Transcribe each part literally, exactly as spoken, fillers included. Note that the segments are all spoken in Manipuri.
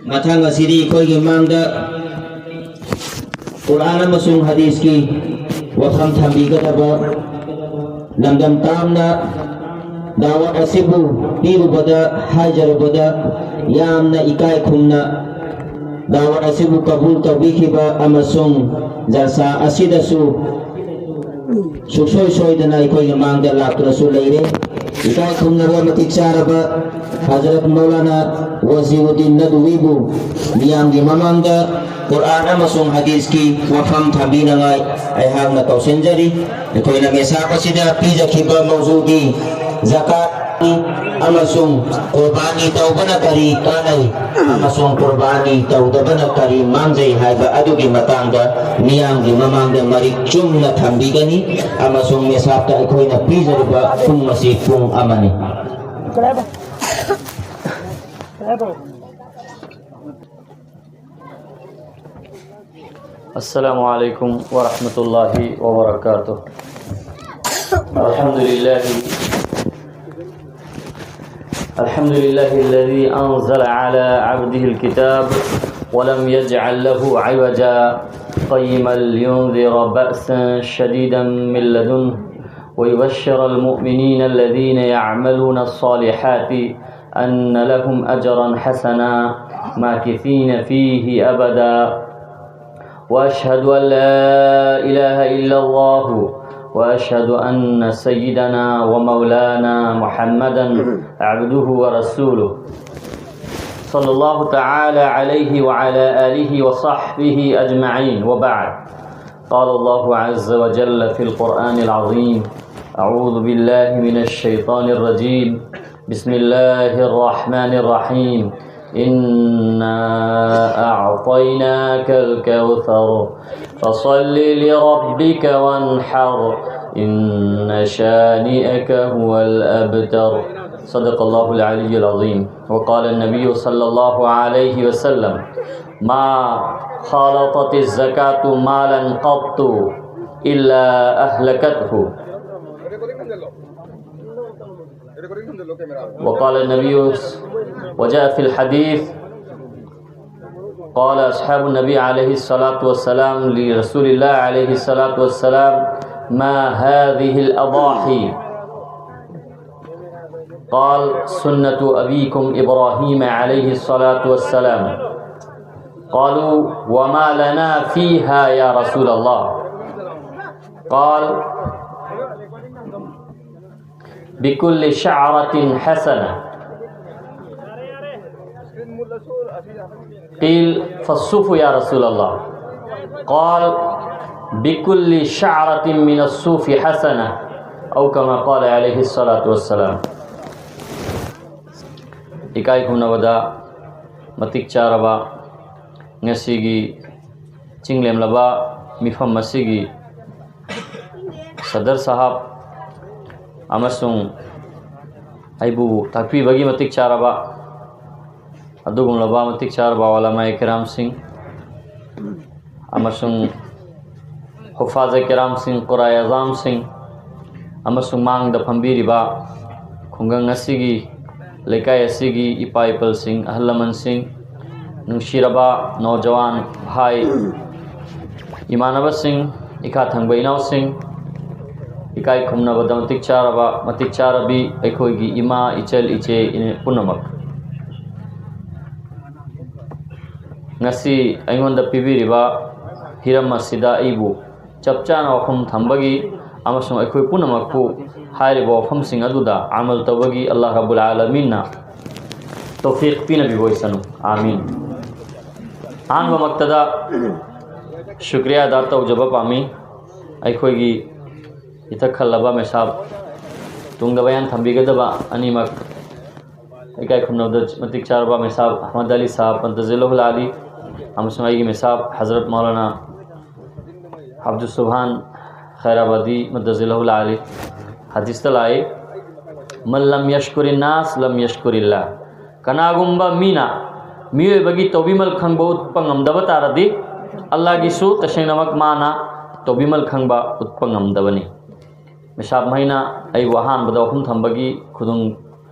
ꯃꯊꯪ ꯑꯁꯤꯗꯤ ꯑꯩꯈꯣꯏꯒꯤ ꯃꯥꯡꯗ ꯀꯨꯔꯥꯟ ꯑꯃꯁꯨꯡ ꯍꯗꯤꯁꯀꯤ ꯋꯥꯐꯝ ꯊꯝꯕꯤꯒꯗꯕ, ꯂꯝꯗꯝ ꯇꯥꯝꯅ ꯗꯥꯋꯠ ꯑꯁꯤꯕꯨ ꯄꯤꯔꯨꯕꯗ, ꯍꯥꯏꯖꯔꯨꯕꯗ ꯌꯥꯝꯅ ꯏꯀꯥꯏ ꯈꯨꯝꯅ ꯗꯥꯋꯠ ꯑꯁꯤꯕꯨ ꯀꯕꯨꯜ ꯇꯧꯕꯤꯈꯤꯕ ꯑꯃꯁꯨꯡ ꯖꯜꯁꯥ ꯑꯁꯤꯗꯁꯨ ꯁꯨꯡꯁꯣꯏ ꯁꯣꯏꯗꯅ ꯑꯩꯈꯣꯏꯒꯤ ꯃꯥꯡꯗ ꯂꯥꯛꯇꯨꯅꯁꯨ ꯂꯩꯔꯦ꯫ ꯏꯀꯥꯏ ꯈꯨꯝꯅꯕ ꯃꯇꯤꯛ ꯆꯥꯔꯕ ꯍꯖꯔꯠ ꯃꯧꯂꯥꯅꯥ ꯋꯥꯖꯤꯎꯗꯤꯟ ꯅꯗꯋꯤꯕꯨ ꯃꯤꯌꯥꯝꯒꯤ ꯃꯃꯥꯡꯗ ꯀꯨꯔꯥꯟ ꯑꯃꯁꯨꯡ ꯍꯗꯤꯁꯀꯤ ꯋꯥꯐꯝ ꯊꯝꯕꯤꯅꯉꯥꯏ ꯑꯩꯍꯥꯛꯅ ꯀꯧꯁꯤꯟꯖꯔꯤ꯫ ꯑꯩꯈꯣꯏꯅ ꯃꯦꯁꯥꯞ ꯑꯁꯤꯗ ꯄꯤꯖꯈꯤꯕ ꯃꯧꯖꯨꯗꯤ ꯖꯀꯥꯠꯅꯤ ꯑꯃꯁꯨꯡ ꯀꯨꯔꯕꯥꯅꯤ ꯇꯧꯕꯅ ꯀꯔꯤ ꯀꯥꯟꯅꯩ ꯑꯃꯁꯨꯡ ꯀꯨꯔꯕꯥꯅꯤ ꯇꯧꯗꯕꯅ ꯀꯔꯤ ꯃꯥꯡꯖꯩ ꯍꯥꯏꯕ ꯑꯗꯨꯒꯤ ꯃꯇꯥꯡꯗ ꯃꯤꯌꯥꯝꯒꯤ ꯃꯃꯥꯡꯗ ꯃꯔꯤꯛ ꯆꯨꯝꯅ ꯊꯝꯕꯤꯒꯅꯤ꯫ ꯑꯃꯁꯨꯡ ꯃꯦꯁꯥꯞꯇ ꯑꯩꯈꯣꯏꯅ ꯄꯤꯖꯔꯤꯕ ꯄꯨꯡ ꯑꯁꯤ ꯄꯨꯡ ꯑꯃꯅꯤ꯫ السلام عليكم ورحمة الله وبركاته. الحمد لله. الحمد لله الذي أنزل على عبده الكتاب ولم يجعل له عوجا، قيما لينذر بأسا شديدا من لدنه ويبشر المؤمنين الذين يعملون الصالحات أن لهم أجرا حسنا ماكثين فيه أبدا. وأشهد أن لا إله إلا الله، وأشهد أن سيدنا ومولانا محمدا عبده ورسوله، صلى الله تعالى عليه وعلى آله وصحبه أجمعين، وبعد. قال الله عز وجل في القرآن العظيم: أعوذ بالله من الشيطان الرجيم. بسم الله الرحمن الرحيم. إنا أعطيناك الكوثر، فصل لربك وانحر، إن شانئك هو الأبتر. صدق الله العلي العظيم. وقال النبي صلى الله عليه وسلم: ما خالطت الزكاة مالا قط إلا أهلكته. وقال النبي، وجاء في الحديث: قال أصحاب النبي عليه الصلاة والسلام لرسول الله عليه الصلاة والسلام: ما هذه الأضاحي؟ قال: سنة أبيكم إبراهيم عليه الصلاة والسلام. قالوا: وما لنا فيها يا رسول الله؟ قال: بكل شعرة حسنة. قيل: فالصوف يا رسول الله؟ قال: بكل شعرة من الصوف حسنة، أو كما قال عليه الصلاة والسلام. ꯏꯀꯥꯏ ꯈꯨꯝꯅꯕꯗ ꯃꯇꯤꯛ ꯆꯥꯔꯕ ꯉꯁꯤꯒꯤ ꯆꯤꯡꯂꯦꯝꯂꯕ ꯃꯤꯐꯝ ꯑꯁꯤꯒꯤ ꯁꯗꯔ ꯁꯥꯍꯕ ꯑꯃꯁꯨꯡ ꯑꯩꯕꯨ ꯇꯥꯛꯄꯤꯕꯒꯤ ꯃꯇꯤꯛ ꯆꯥꯔꯕ ꯑꯗꯨꯒꯨꯝꯂꯕ ꯃꯇꯤꯛ ꯆꯥꯔꯕ ꯎꯂꯃꯥꯏ ꯀꯤꯔꯥꯝꯁꯤꯡ ꯑꯃꯁꯨꯡ ꯍꯨꯐꯥꯖ ꯀꯤꯔꯥꯝꯁꯤꯡ, ꯀꯨꯔꯥꯏ ꯑꯖꯥꯝꯁꯤꯡ ꯑꯃꯁꯨꯡ ꯃꯥꯡꯗ ꯐꯝꯕꯤꯔꯤꯕ ꯈꯨꯡꯒꯪ ꯑꯁꯤꯒꯤ, ꯂꯩꯀꯥꯏ ꯑꯁꯤꯒꯤ ꯏꯄꯥ ꯏꯄꯜꯁꯤꯡ, ꯑꯍꯜ ꯂꯃꯟꯁꯤꯡ, ꯅꯨꯡꯁꯤꯔꯕ ꯅꯧꯖꯋꯥꯟ ꯚꯥꯏ, ꯏꯃꯥꯟꯅꯕꯁꯤꯡ, ꯏꯈꯥ ꯊꯪꯕ ꯏꯅꯥꯎꯁꯤꯡ, ꯏꯀꯥꯏ ꯈꯨꯝꯅꯕꯗ ꯃꯇꯤꯛ ꯆꯥꯔꯕ, ꯃꯇꯤꯛ ꯆꯥꯔꯕꯤ ꯑꯩꯈꯣꯏꯒꯤ ꯏꯃꯥ, ꯏꯆꯜ, ꯏꯆꯦ ꯏꯅꯦ ꯄꯨꯝꯅꯃꯛ, ꯉꯁꯤ ꯑꯩꯉꯣꯟꯗ ꯄꯤꯕꯤꯔꯤꯕ ꯍꯤꯔꯝ ꯑꯁꯤꯗ ꯑꯩꯕꯨ ꯆꯞ ꯆꯥꯅ ꯋꯥꯐꯝ ꯊꯝꯕꯒꯤ ꯑꯃꯁꯨꯡ ꯑꯩꯈꯣꯏ ꯄꯨꯝꯅꯃꯛꯄꯨ ꯍꯥꯏꯔꯤꯕ ꯋꯥꯐꯝꯁꯤꯡ ꯑꯗꯨꯗ ꯑꯃꯜ ꯇꯧꯕꯒꯤ ꯑꯜꯂꯥꯍ ꯔꯕꯨꯜ ꯑꯥꯂꯃꯤꯟꯅ ꯇꯧꯐꯤꯛ ꯄꯤꯅꯕꯤꯕ ꯑꯣꯏꯁꯅꯨ꯫ ꯑꯥꯃꯤꯟ꯫ ꯑꯍꯥꯟꯕꯃꯛꯇꯗ ꯁꯨꯀ꯭ꯔꯤꯌꯥ ꯑꯗꯥ ꯇꯧꯖꯕ ꯄꯥꯝꯃꯤ꯫ ꯑꯩꯈꯣꯏꯒꯤ ꯏꯊꯛ ꯈꯜꯂꯕ ꯃꯦꯁꯥꯕ, ꯇꯨꯡꯗ ꯕꯌꯥꯟ ꯊꯝꯕꯤꯒꯗꯕ ꯑꯅꯤꯃꯛ, ꯏꯀꯥꯏ ꯈꯨꯝꯅꯕꯗ ꯃꯇꯤꯛ ꯆꯥꯔꯕ ꯃꯦꯁꯥꯕ ꯑꯍꯃꯗ ꯑꯂꯤ ꯁꯥꯍꯕ ꯄꯟꯇꯖꯤꯜꯂꯍꯨꯜ ꯑꯂꯤ ꯑꯃꯁꯨꯡ ꯑꯩꯒꯤ ꯃꯦꯁꯥꯕ ꯍꯖꯔꯠ ꯃꯧꯂꯥꯅꯥ ꯑꯕꯗꯨꯁ ꯁꯨꯕꯍꯥꯟ ꯈꯩꯔꯥꯕꯥꯗꯤ ꯃꯗꯖꯤꯜꯂꯍꯨꯜ ꯑꯂꯤ꯫ ꯍꯗꯤꯁꯇ ꯂꯥꯛꯏ, "ꯃꯜ ꯂꯝ ꯌꯁꯀꯨꯔꯤꯟ ꯅꯥꯁ ꯂꯝ ꯌꯁꯀꯨꯔꯤꯜꯂꯥ"꯫ ꯀꯅꯥꯒꯨꯝꯕ ꯃꯤꯅ ꯃꯤꯑꯣꯏꯕꯒꯤ ꯇꯧꯕꯤꯃꯜ ꯈꯪꯕ ꯎꯠꯄ ꯉꯝꯗꯕ ꯇꯥꯔꯗꯤ, ꯑꯜꯂꯥꯍꯒꯤꯁꯨ ꯇꯁꯦꯡꯅꯃꯛ ꯃꯥꯅ ꯇꯧꯕꯤꯃꯜ ꯈꯪꯕ ꯎꯠꯄ ꯉꯝꯗꯕꯅꯤ꯫ ꯃꯤꯁꯥꯞ ꯃꯍꯩꯅ ꯑꯩꯕꯨ ꯑꯍꯥꯟꯕꯗ ꯋꯥꯐꯝ ꯊꯝꯕꯒꯤ ꯈꯨꯗꯣꯡ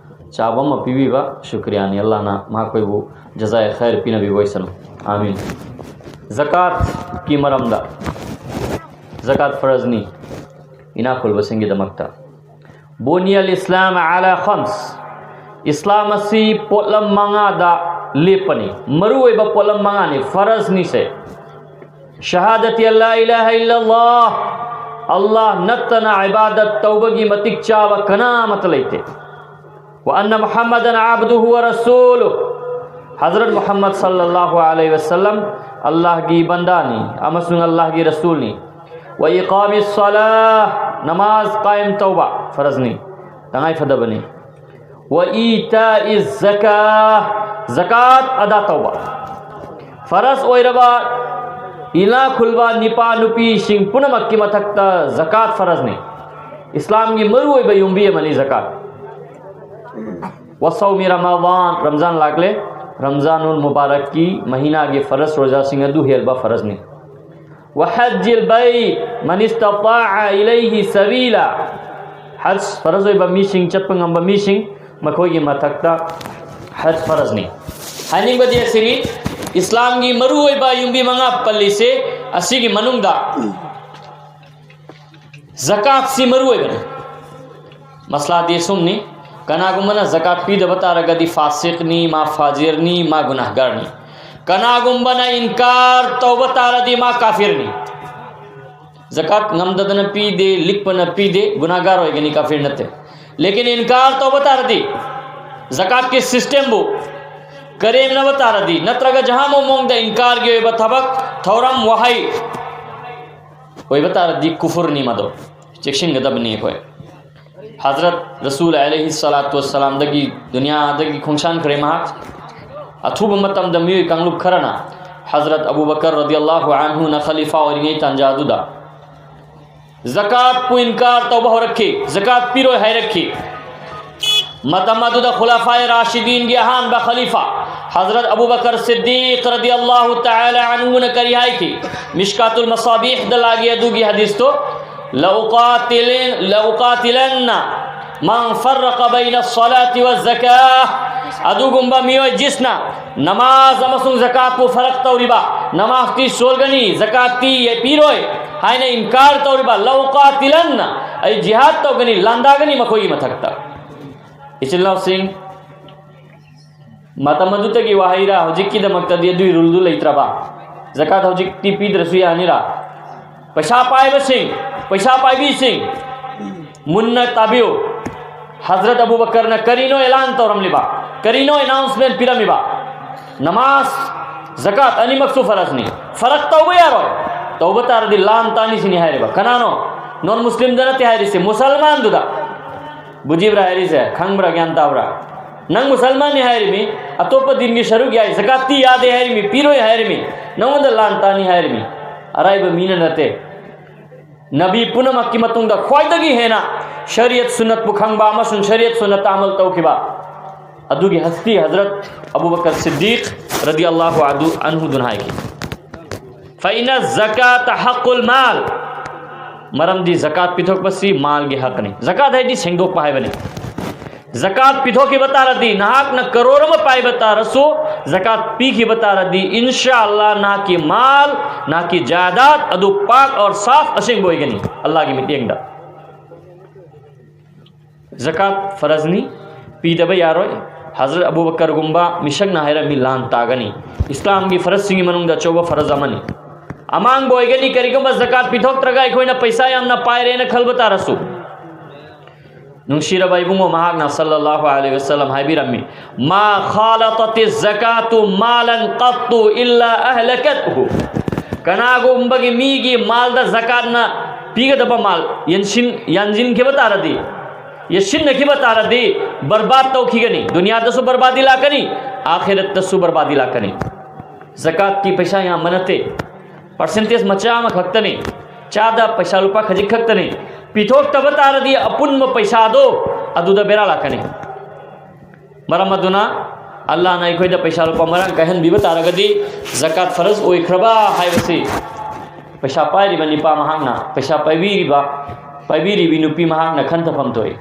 ꯆꯥꯕ ꯑꯃ ꯄꯤꯕꯤꯕ ꯁꯨꯀ꯭ꯔꯤꯌꯥꯅꯤ꯫ ꯑꯜꯂꯥꯍꯅ ꯃꯈꯣꯏꯕꯨ ꯖꯖꯥꯏ ꯈꯩꯔ ꯄꯤꯅꯕꯤꯕ ꯑꯣꯏꯁꯅꯨ꯫ ꯑꯥꯃꯤꯟ꯫ ꯖꯀꯥꯠꯀꯤ ꯃꯔꯝꯗ, ꯖꯀꯥꯠ ꯐꯔꯖꯅꯤ ꯏꯅꯥꯛ ꯈꯨꯜꯕꯁꯤꯡꯒꯤꯗꯃꯛꯇ꯫ ꯕꯨꯅꯤꯌꯜ ꯏꯁꯂꯥꯝ ꯑꯂꯥ ꯈꯝꯁ, ꯏꯁꯂꯥꯝ ꯑꯁꯤ ꯄꯣꯠꯂꯝ ꯃꯉꯥꯗ ꯂꯦꯞꯄꯅꯤ꯫ ꯃꯔꯨꯑꯣꯏꯕ ꯄꯣꯠꯂꯝ ꯃꯉꯥꯅꯤ ꯐꯔꯖꯅꯤꯁꯦ꯫ ꯁꯍꯥꯗꯇꯤ ꯑꯜꯂꯥ ꯏꯂꯥꯍ ꯏꯜꯂꯜꯂꯥꯍ, ꯑꯜꯂꯥꯍ ꯅꯠꯇꯅ ꯏꯕꯥꯗꯠ ꯇꯧꯕꯒꯤ ꯃꯇꯤꯛ ꯆꯥꯕ ꯀꯅꯥ ꯑꯃꯠꯇ ꯂꯩꯇꯦ꯫ ꯋꯥ ꯑꯟꯅ ꯃꯨꯍꯝꯃꯗꯟ ꯑꯕꯗꯨꯍꯨ ꯋꯥ ꯔꯁꯨꯂꯨ, ꯍꯖꯔꯠ ꯃꯨꯍꯝꯃꯗ ꯁꯜꯂꯜꯂꯥꯍꯨ ꯑꯂꯩꯍꯤ ꯋꯥꯁꯜꯂꯝ ꯑꯜꯂꯥꯍꯒꯤ ꯕꯟꯗꯥꯅꯤ ꯑꯃꯁꯨꯡ ꯑꯜꯂꯥꯍꯒꯤ ꯔꯁꯨꯜꯅꯤ꯫ ꯋꯥ ꯏꯀꯥꯃꯤ ꯁꯂꯥ, ꯅꯃꯥꯖ ꯀꯥꯌꯝ ꯇꯧꯕ ꯐꯔꯖꯅꯤ, ꯇꯉꯥꯏ ꯐꯗꯕꯅꯤ꯫ ꯋꯥ ꯏꯇꯥ ꯏꯖꯀꯥ, ꯖꯀꯥꯠ ꯑꯗꯥ ꯇꯧꯕ꯫ ꯐꯔꯖ ꯑꯣꯏꯔꯕ ꯏꯅꯥꯛ ꯈꯨꯜꯕ ꯅꯤꯄꯥ ꯅꯨꯄꯤꯁꯤꯡ ꯄꯨꯝꯅꯃꯛꯀꯤ ꯃꯊꯛꯇ ꯖꯀꯥꯠ ꯐꯔꯖꯅꯤ꯫ ꯏꯁꯂꯥꯝꯒꯤ ꯃꯔꯨꯑꯣꯏꯕ ꯌꯨꯝꯕꯤ ꯑꯃꯅꯤ ꯖꯀꯥꯠ꯫ ꯋꯥꯁꯧꯃꯤ ꯔꯃꯥꯗꯥꯟ, ꯔꯝꯖꯥꯟ ꯂꯥꯛꯂꯦ꯫ ꯔꯝꯖꯥꯅꯨꯜ ꯃꯨꯕꯥꯔꯛꯀꯤ ꯃꯍꯤꯅꯥꯒꯤ ꯐꯔꯖ ꯔꯣꯖꯥꯁꯤꯡ ꯑꯗꯨ ꯍꯦꯜꯕ ꯐꯔꯖꯅꯤ꯫ ꯋꯥꯍꯖꯤꯜ ꯕꯩ ꯃꯅꯤꯁꯇ ꯏꯂꯩꯍꯤ ꯁꯕꯤꯂꯥ, ꯍꯖ ꯐꯔꯖ ꯑꯣꯏꯕ ꯃꯤꯁꯤꯡ, ꯆꯠꯄ ꯉꯝꯕ ꯃꯤꯁꯤꯡ, ꯃꯈꯣꯏꯒꯤ ꯃꯊꯛꯇ ꯍꯖ ꯐꯔꯖꯅꯤ꯫ ꯍꯥꯏꯅꯤꯡꯕꯗꯤ ꯑꯁꯤꯅꯤ, ꯏꯁꯂꯥꯝꯒꯤ ꯃꯔꯨꯑꯣꯏꯕ ꯌꯨꯝꯕꯤ ꯃꯉꯥ ꯄꯜꯂꯤꯁꯦ, ꯑꯁꯤꯒꯤ ꯃꯅꯨꯡꯗ ꯖꯀꯥꯠꯁꯤ ꯃꯔꯨ ꯑꯣꯏꯕꯅꯤ꯫ ꯃꯁꯂꯥꯗꯤ ꯑꯁꯨꯝꯅꯤ, ꯀꯅꯥꯒꯨꯝꯕꯅ ꯖꯀꯥꯠ ꯄꯤꯗꯕ ꯇꯥꯔꯒꯗꯤ ꯐꯥꯁꯤꯛꯅꯤ, ꯃꯥ ꯐꯥꯖꯤꯔꯅꯤ, ꯃꯥ ꯒꯨꯅꯥꯍꯒꯥꯔꯅꯤ꯫ ꯀꯅꯥꯒꯨꯝꯕꯅ ꯏꯟꯀꯥꯔ ꯇꯧꯕ ꯇꯥꯔꯗꯤ ꯃꯥ ꯀꯥꯐꯤꯔꯅꯤ꯫ ꯖꯀꯥꯠ ꯉꯝꯗꯗꯅ ꯄꯤꯗꯦ, ꯂꯤꯛꯄꯅ ꯄꯤꯗꯦ, ꯒꯨꯅꯥꯍꯒꯥꯔ ꯑꯣꯏꯒꯅꯤ, ꯀꯥꯐꯤꯔ ꯅꯠꯇꯦ꯫ ꯂꯦꯀꯤꯟ ꯏꯟꯀꯥꯔ ꯇꯧꯕ ꯇꯥꯔꯗꯤ, ꯖꯀꯥꯠꯀꯤ ꯁꯤꯁꯇꯦꯝꯕꯨ ꯀꯔꯦꯝꯅꯕ ꯇꯥꯔꯗꯤ, ꯅꯠꯇ꯭ꯔꯒ ꯖꯍꯥ ꯃꯑꯣꯡꯗ ꯏꯟꯀꯥꯔꯒꯤ ꯑꯣꯏꯕ ꯊꯕꯛ, ꯊꯧꯔꯝ, ꯋꯥꯍꯩ ꯑꯣꯏꯕ ꯇꯥꯔꯗꯤ ꯀꯨꯐꯨꯔꯅꯤ ꯃꯗꯣ꯫ ꯆꯦꯛꯁꯤꯟꯒꯗꯕꯅꯤ ꯑꯩꯈꯣꯏ꯫ ꯍꯖꯔꯠ ꯔꯁꯨꯜ ꯑꯂꯩꯍꯤ ꯁꯂꯥꯇꯨ ꯋꯁꯂꯥꯝꯗꯒꯤ ꯗꯨꯅꯤꯌꯥꯗꯒꯤ ꯈꯣꯡꯁꯥꯟꯈ꯭ꯔꯦ ꯃꯍꯥꯛ꯫ ꯑꯊꯨꯕ ꯃꯇꯝꯗ ꯃꯤꯑꯣꯏ ꯀꯥꯡꯂꯨꯞ ꯈꯔꯅ ꯍꯖꯔꯠ ꯑꯕꯨ ꯕꯀꯔ ꯔꯗꯤꯌꯜꯂꯥꯍꯨ ꯑꯟꯍꯨꯅ ꯈꯂꯤꯐꯥ ꯑꯣꯏꯔꯤꯉꯩ ꯇꯥꯟꯖꯥꯗꯨꯗ ꯖꯀꯥꯠꯄꯨ ꯏꯟꯀꯥꯔ ꯇꯧꯕ ꯍꯧꯔꯛꯈꯤ, ꯖꯀꯥꯠ ꯄꯤꯔꯣꯏ ꯍꯥꯏꯔꯛꯈꯤ꯫ ꯃꯇꯝ ꯑꯗꯨꯗ ꯈꯨꯂꯥꯐꯥꯏ ꯔꯥꯁꯤꯗꯤꯟꯒꯤ ꯑꯍꯥꯟꯕ ꯈꯂꯤꯐꯥ ꯍꯖꯔꯠ ꯑꯕꯨ ꯕꯀꯔ ꯁꯤꯗꯤꯛ ꯔꯗꯤꯌꯜꯂꯥꯍꯨ ꯇꯥꯂꯥ ꯑꯟꯍꯨꯅ ꯀꯔꯤ ꯍꯥꯏꯈꯤ? ꯃꯤꯁꯀꯥꯇꯨꯜ ꯃꯁꯥꯕꯤꯍꯗ ꯂꯥꯛꯏ ꯑꯗꯨꯒꯤ ꯍꯗꯤꯁꯇꯣ, "ꯂꯧꯀꯥꯇꯤꯂꯤꯟ-, ꯂꯧꯀꯥꯇꯤꯂꯟꯅ ꯃꯥꯡ ꯐꯔ꯭ꯔꯀ ꯕꯩꯅ ꯁꯂꯥꯇꯤ ꯋ ꯖꯀꯥ꯫ ꯑꯗꯨꯒꯨꯝꯕ ꯃꯤꯑꯣꯏ ꯖꯤꯁꯅ ꯅꯃꯥꯖ ꯑꯃꯁꯨꯡ ꯖꯀꯥꯠꯄꯨ ꯐꯔꯛ ꯇꯧꯔꯤꯕ, ꯅꯃꯥꯖꯇꯤ ꯁꯣꯜꯒꯅꯤ, ꯖꯀꯥꯠꯇꯤ ꯄꯤꯔꯣꯏ ꯍꯥꯏꯅ ꯏꯟꯀꯥꯔ ꯇꯧꯔꯤꯕ, ꯂꯧ ꯀꯥꯇꯤꯂꯟꯅ, ꯑꯩ ꯖꯤꯍꯥꯗ ꯇꯧꯒꯅꯤ, ꯂꯥꯟꯗꯥꯒꯅꯤ ꯃꯈꯣꯏꯒꯤ ꯃꯊꯛꯇ꯫ ꯏꯆꯤꯜ ꯏꯅꯥꯎꯁꯤꯡ, ꯃꯇꯝ ꯑꯗꯨꯗꯒꯤ ꯋꯥꯍꯩꯔꯥ, ꯍꯧꯖꯤꯛꯀꯤꯗꯃꯛꯇꯗꯤ ꯑꯗꯨꯒꯤ ꯔꯨꯜꯗꯨ ꯂꯩꯇ꯭ꯔꯕ? ꯖꯀꯥꯠ ꯍꯧꯖꯤꯛꯇꯤ ꯄꯤꯗ꯭ꯔꯁꯨ ꯌꯥꯅꯤꯔꯥ? ꯄꯩꯁꯥ ꯄꯥꯏꯕꯁꯤꯡ, ꯄꯩꯁꯥ ꯄꯥꯏꯕꯤꯁꯤꯡ, ꯃꯨꯟꯅ ꯇꯥꯕꯤꯌꯨ꯫ ꯍꯖꯔꯠ ꯑꯕꯨ ꯕꯀꯔꯅ ꯀꯔꯤꯅꯣ ꯑꯦꯂꯥꯟ ꯇꯧꯔꯝꯂꯤꯕ? ꯀꯔꯤꯅꯣ ꯑꯦꯅꯥꯎꯟꯁꯃꯦꯟ ꯄꯤꯔꯝꯃꯤꯕ? ꯅꯃꯥꯖ, ꯖꯀꯥꯠ ꯑꯅꯤꯃꯛꯁꯨ ꯐꯔꯖꯅꯤ꯫ ꯐꯔꯛ ꯇꯧꯕ ꯌꯥꯔꯣꯏ꯫ ꯇꯧꯕ ꯇꯥꯔꯗꯤ ꯂꯥꯟ ꯇꯥꯅꯤ ꯁꯤꯅꯤ ꯍꯥꯏꯔꯤꯕ꯫ ꯀꯅꯥꯅꯣ? ꯅꯣꯟ ꯃꯨꯁꯂꯤꯝꯗ ꯅꯠꯇꯦ ꯍꯥꯏꯔꯤꯁꯦ, ꯃꯨꯁꯜꯃꯥꯟꯗꯨꯗ꯫ ꯕꯨꯖꯤꯕ꯭ꯔꯥ ꯍꯥꯏꯔꯤꯁꯦ? ꯈꯪꯕ꯭ꯔꯥ? ꯒ꯭ꯌꯥꯟ ꯇꯥꯕ꯭ꯔꯥ? ꯅꯪ ꯃꯨꯁꯜꯃꯥꯟꯅꯤ ꯍꯥꯏꯔꯤꯃꯤ, ꯑꯇꯣꯞꯄ ꯗꯤꯟꯒꯤ ꯁꯔꯨꯛ ꯌꯥꯏ, ꯖꯀꯥꯠꯇꯤ ꯌꯥꯗꯦ ꯍꯥꯏꯔꯤꯃꯤ, ꯄꯤꯔꯣꯏ ꯍꯥꯏꯔꯤꯃꯤ, ꯅꯉꯣꯟꯗ ꯂꯥꯟ ꯇꯥꯅꯤ ꯍꯥꯏꯔꯤꯃꯤ꯫ ꯑꯔꯥꯏꯕ ꯃꯤꯅ ꯅꯠꯇꯦ꯫ ꯅꯕꯤ ꯄꯨꯝꯅꯃꯛꯀꯤ ꯃꯇꯨꯡꯗ ꯈ꯭ꯋꯥꯏꯗꯒꯤ ꯍꯦꯟꯅ ꯁꯔꯤꯌꯠ ꯁꯨꯟꯅꯠꯄꯨ ꯈꯪꯕ ꯑꯃꯁꯨꯡ ꯁꯔꯤꯌꯠ ꯁꯨꯟꯅꯠꯇ ꯑꯃꯜ ꯇꯧꯈꯤꯕ ꯑꯗꯨꯒꯤ ꯍꯁꯇꯤ ꯍꯖꯔꯠ ꯑꯕꯨ ꯕꯀꯔ ꯁꯤꯗꯤꯛ ꯔꯗꯤ ꯑꯜꯂꯥꯍꯨ ꯑꯗꯨ ꯑꯟꯍꯨꯗꯨꯅ ꯍꯥꯏꯈꯤ, "ꯐꯏꯅ ꯖꯀꯥꯇ ꯍꯛꯀꯨꯜ ꯃꯥꯜ"꯫ ꯃꯔꯝꯗꯤ ꯖꯀꯥꯠ ꯄꯤꯊꯣꯛꯄꯁꯤ ꯃꯥꯜꯒꯤ ꯍꯛꯅꯤ꯫ ꯖꯀꯥꯠ ꯍꯥꯏꯗꯤ ꯁꯦꯡꯗꯣꯛꯄ ꯍꯥꯏꯕꯅꯤ꯫ ꯖꯀꯥꯠ ꯄꯤꯊꯣꯛꯈꯤꯕ ꯇꯥꯔꯗꯤ, ꯅꯍꯥꯛꯅ ꯀꯔꯣꯔ ꯑꯃ ꯄꯥꯏꯕ ꯇꯥꯔꯁꯨ, ꯖꯀꯥꯠ ꯄꯤꯈꯤꯕ ꯇꯥꯔꯗꯤ, ꯏꯟꯁꯥ ꯑꯜꯂꯥ ꯅꯍꯥꯛꯀꯤ ꯃꯥꯜ, ꯅꯍꯥꯛꯀꯤ ꯖꯥꯏꯗꯥꯗ ꯑꯗꯨ ꯄꯥꯛ ꯑꯣꯔ ꯁꯥꯐ, ꯑꯁꯦꯡꯕ ꯑꯣꯏꯒꯅꯤ ꯑꯜꯂꯥꯍꯒꯤ ꯃꯤꯠꯌꯦꯡꯗ꯫ ꯖꯀꯥꯠ ꯐꯔꯖꯅꯤ, ꯄꯤꯗꯕ ꯌꯥꯔꯣꯏ꯫ ꯍꯖꯔꯠ ꯑꯕꯨ ꯕꯀꯔꯒꯨꯝꯕ ꯃꯤꯁꯛꯅ ꯍꯥꯏꯔꯝꯃꯤ, ꯂꯥꯟ ꯇꯥꯒꯅꯤ꯫ ꯏꯁꯂꯥꯝꯒꯤ ꯐꯔꯖꯁꯤꯡꯒꯤ ꯃꯅꯨꯡꯗ ꯑꯆꯧꯕ ꯐꯔꯖ ꯑꯃꯅꯤ꯫ ꯑꯃꯥꯡꯕ ꯑꯣꯏꯒꯅꯤ ꯀꯔꯤꯒꯨꯝꯕ ꯖꯀꯥꯠ ꯄꯤꯊꯣꯛꯇ꯭ꯔꯒ ꯑꯩꯈꯣꯏꯅ ꯄꯩꯁꯥ ꯌꯥꯝꯅ ꯄꯥꯏꯔꯦꯅ ꯈꯜꯕ ꯇꯥꯔꯁꯨ꯫ ꯅꯨꯡꯁꯤꯔꯕ ꯏꯕꯨꯡꯉꯣ, ꯃꯍꯥꯛꯅ ꯁꯜꯂꯜꯂꯥꯍꯨ ꯑꯂꯩꯍꯤ ꯋꯁꯜꯂꯝ ꯍꯥꯏꯕꯤꯔꯝꯃꯤ, "ꯃꯥ ꯈꯥꯂꯇꯇꯤ ꯖꯀꯥꯇꯨ ꯃꯥꯂꯟ ꯀꯠꯇꯨ ꯏꯜꯂꯥ ꯑꯍꯂꯀꯠꯍꯨ"꯫ ꯀꯅꯥꯒꯨꯝꯕꯒꯤ ꯃꯤꯒꯤ ꯃꯥꯜꯗ ꯖꯀꯥꯠꯅ ꯄꯤꯒꯗꯕ ꯃꯥꯜ ꯌꯦꯟꯁꯤꯟ-, ꯌꯥꯟꯁꯤꯟꯈꯤꯕ ꯇꯥꯔꯗꯤ, ꯌꯦꯠꯁꯤꯟꯅꯈꯤꯕ ꯇꯥꯔꯗꯤ, ꯕꯔꯕꯥꯗ ꯇꯧꯈꯤꯒꯅꯤ꯫ ꯗꯨꯅꯤꯌꯥꯗꯁꯨ ꯕꯔꯕꯥꯗꯤ ꯂꯥꯛꯀꯅꯤ, ꯑꯥꯈꯤꯔꯠꯇꯁꯨ ꯕꯔꯕꯥꯗꯤ ꯂꯥꯛꯀꯅꯤ꯫ ꯖꯀꯥꯠꯀꯤ ꯄꯩꯁꯥ ꯌꯥꯝꯕ ꯅꯠꯇꯦ, ꯄꯥꯔꯁꯦꯟꯇꯦꯖ ꯃꯆꯥ ꯑꯃꯈꯛꯇꯅꯤ, ꯆꯥꯗ ꯄꯩꯁꯥ ꯂꯨꯄꯥ ꯈꯖꯤꯛ ꯈꯛꯇꯅꯤ꯫ ꯄꯤꯊꯣꯛꯇꯕ ꯇꯥꯔꯗꯤ ꯑꯄꯨꯟꯕ ꯄꯩꯁꯥꯗꯣ ꯑꯗꯨꯗ ꯕꯦꯔꯥ ꯂꯥꯛꯀꯅꯤ꯫ ꯃꯔꯝ ꯑꯗꯨꯅ ꯑꯜꯂꯥꯍꯅ ꯑꯩꯈꯣꯏꯗ ꯄꯩꯁꯥ ꯂꯨꯄꯥ ꯃꯔꯥꯡ ꯀꯥꯏꯍꯟꯕꯤꯕ ꯇꯥꯔꯒꯗꯤ, ꯖꯀꯥꯠ ꯐꯔꯖ ꯑꯣꯏꯈ꯭ꯔꯕ ꯍꯥꯏꯕꯁꯤ ꯄꯩꯁꯥ ꯄꯥꯏꯔꯤꯕ ꯅꯤꯄꯥ ꯃꯍꯥꯛꯅ, ꯄꯩꯁꯥ ꯄꯥꯏꯕꯤꯔꯤꯕ, ꯄꯥꯏꯕꯤꯔꯤꯕꯤ ꯅꯨꯄꯤ ꯃꯍꯥꯛꯅ ꯈꯟꯊꯐꯝ ꯊꯣꯛꯏ꯫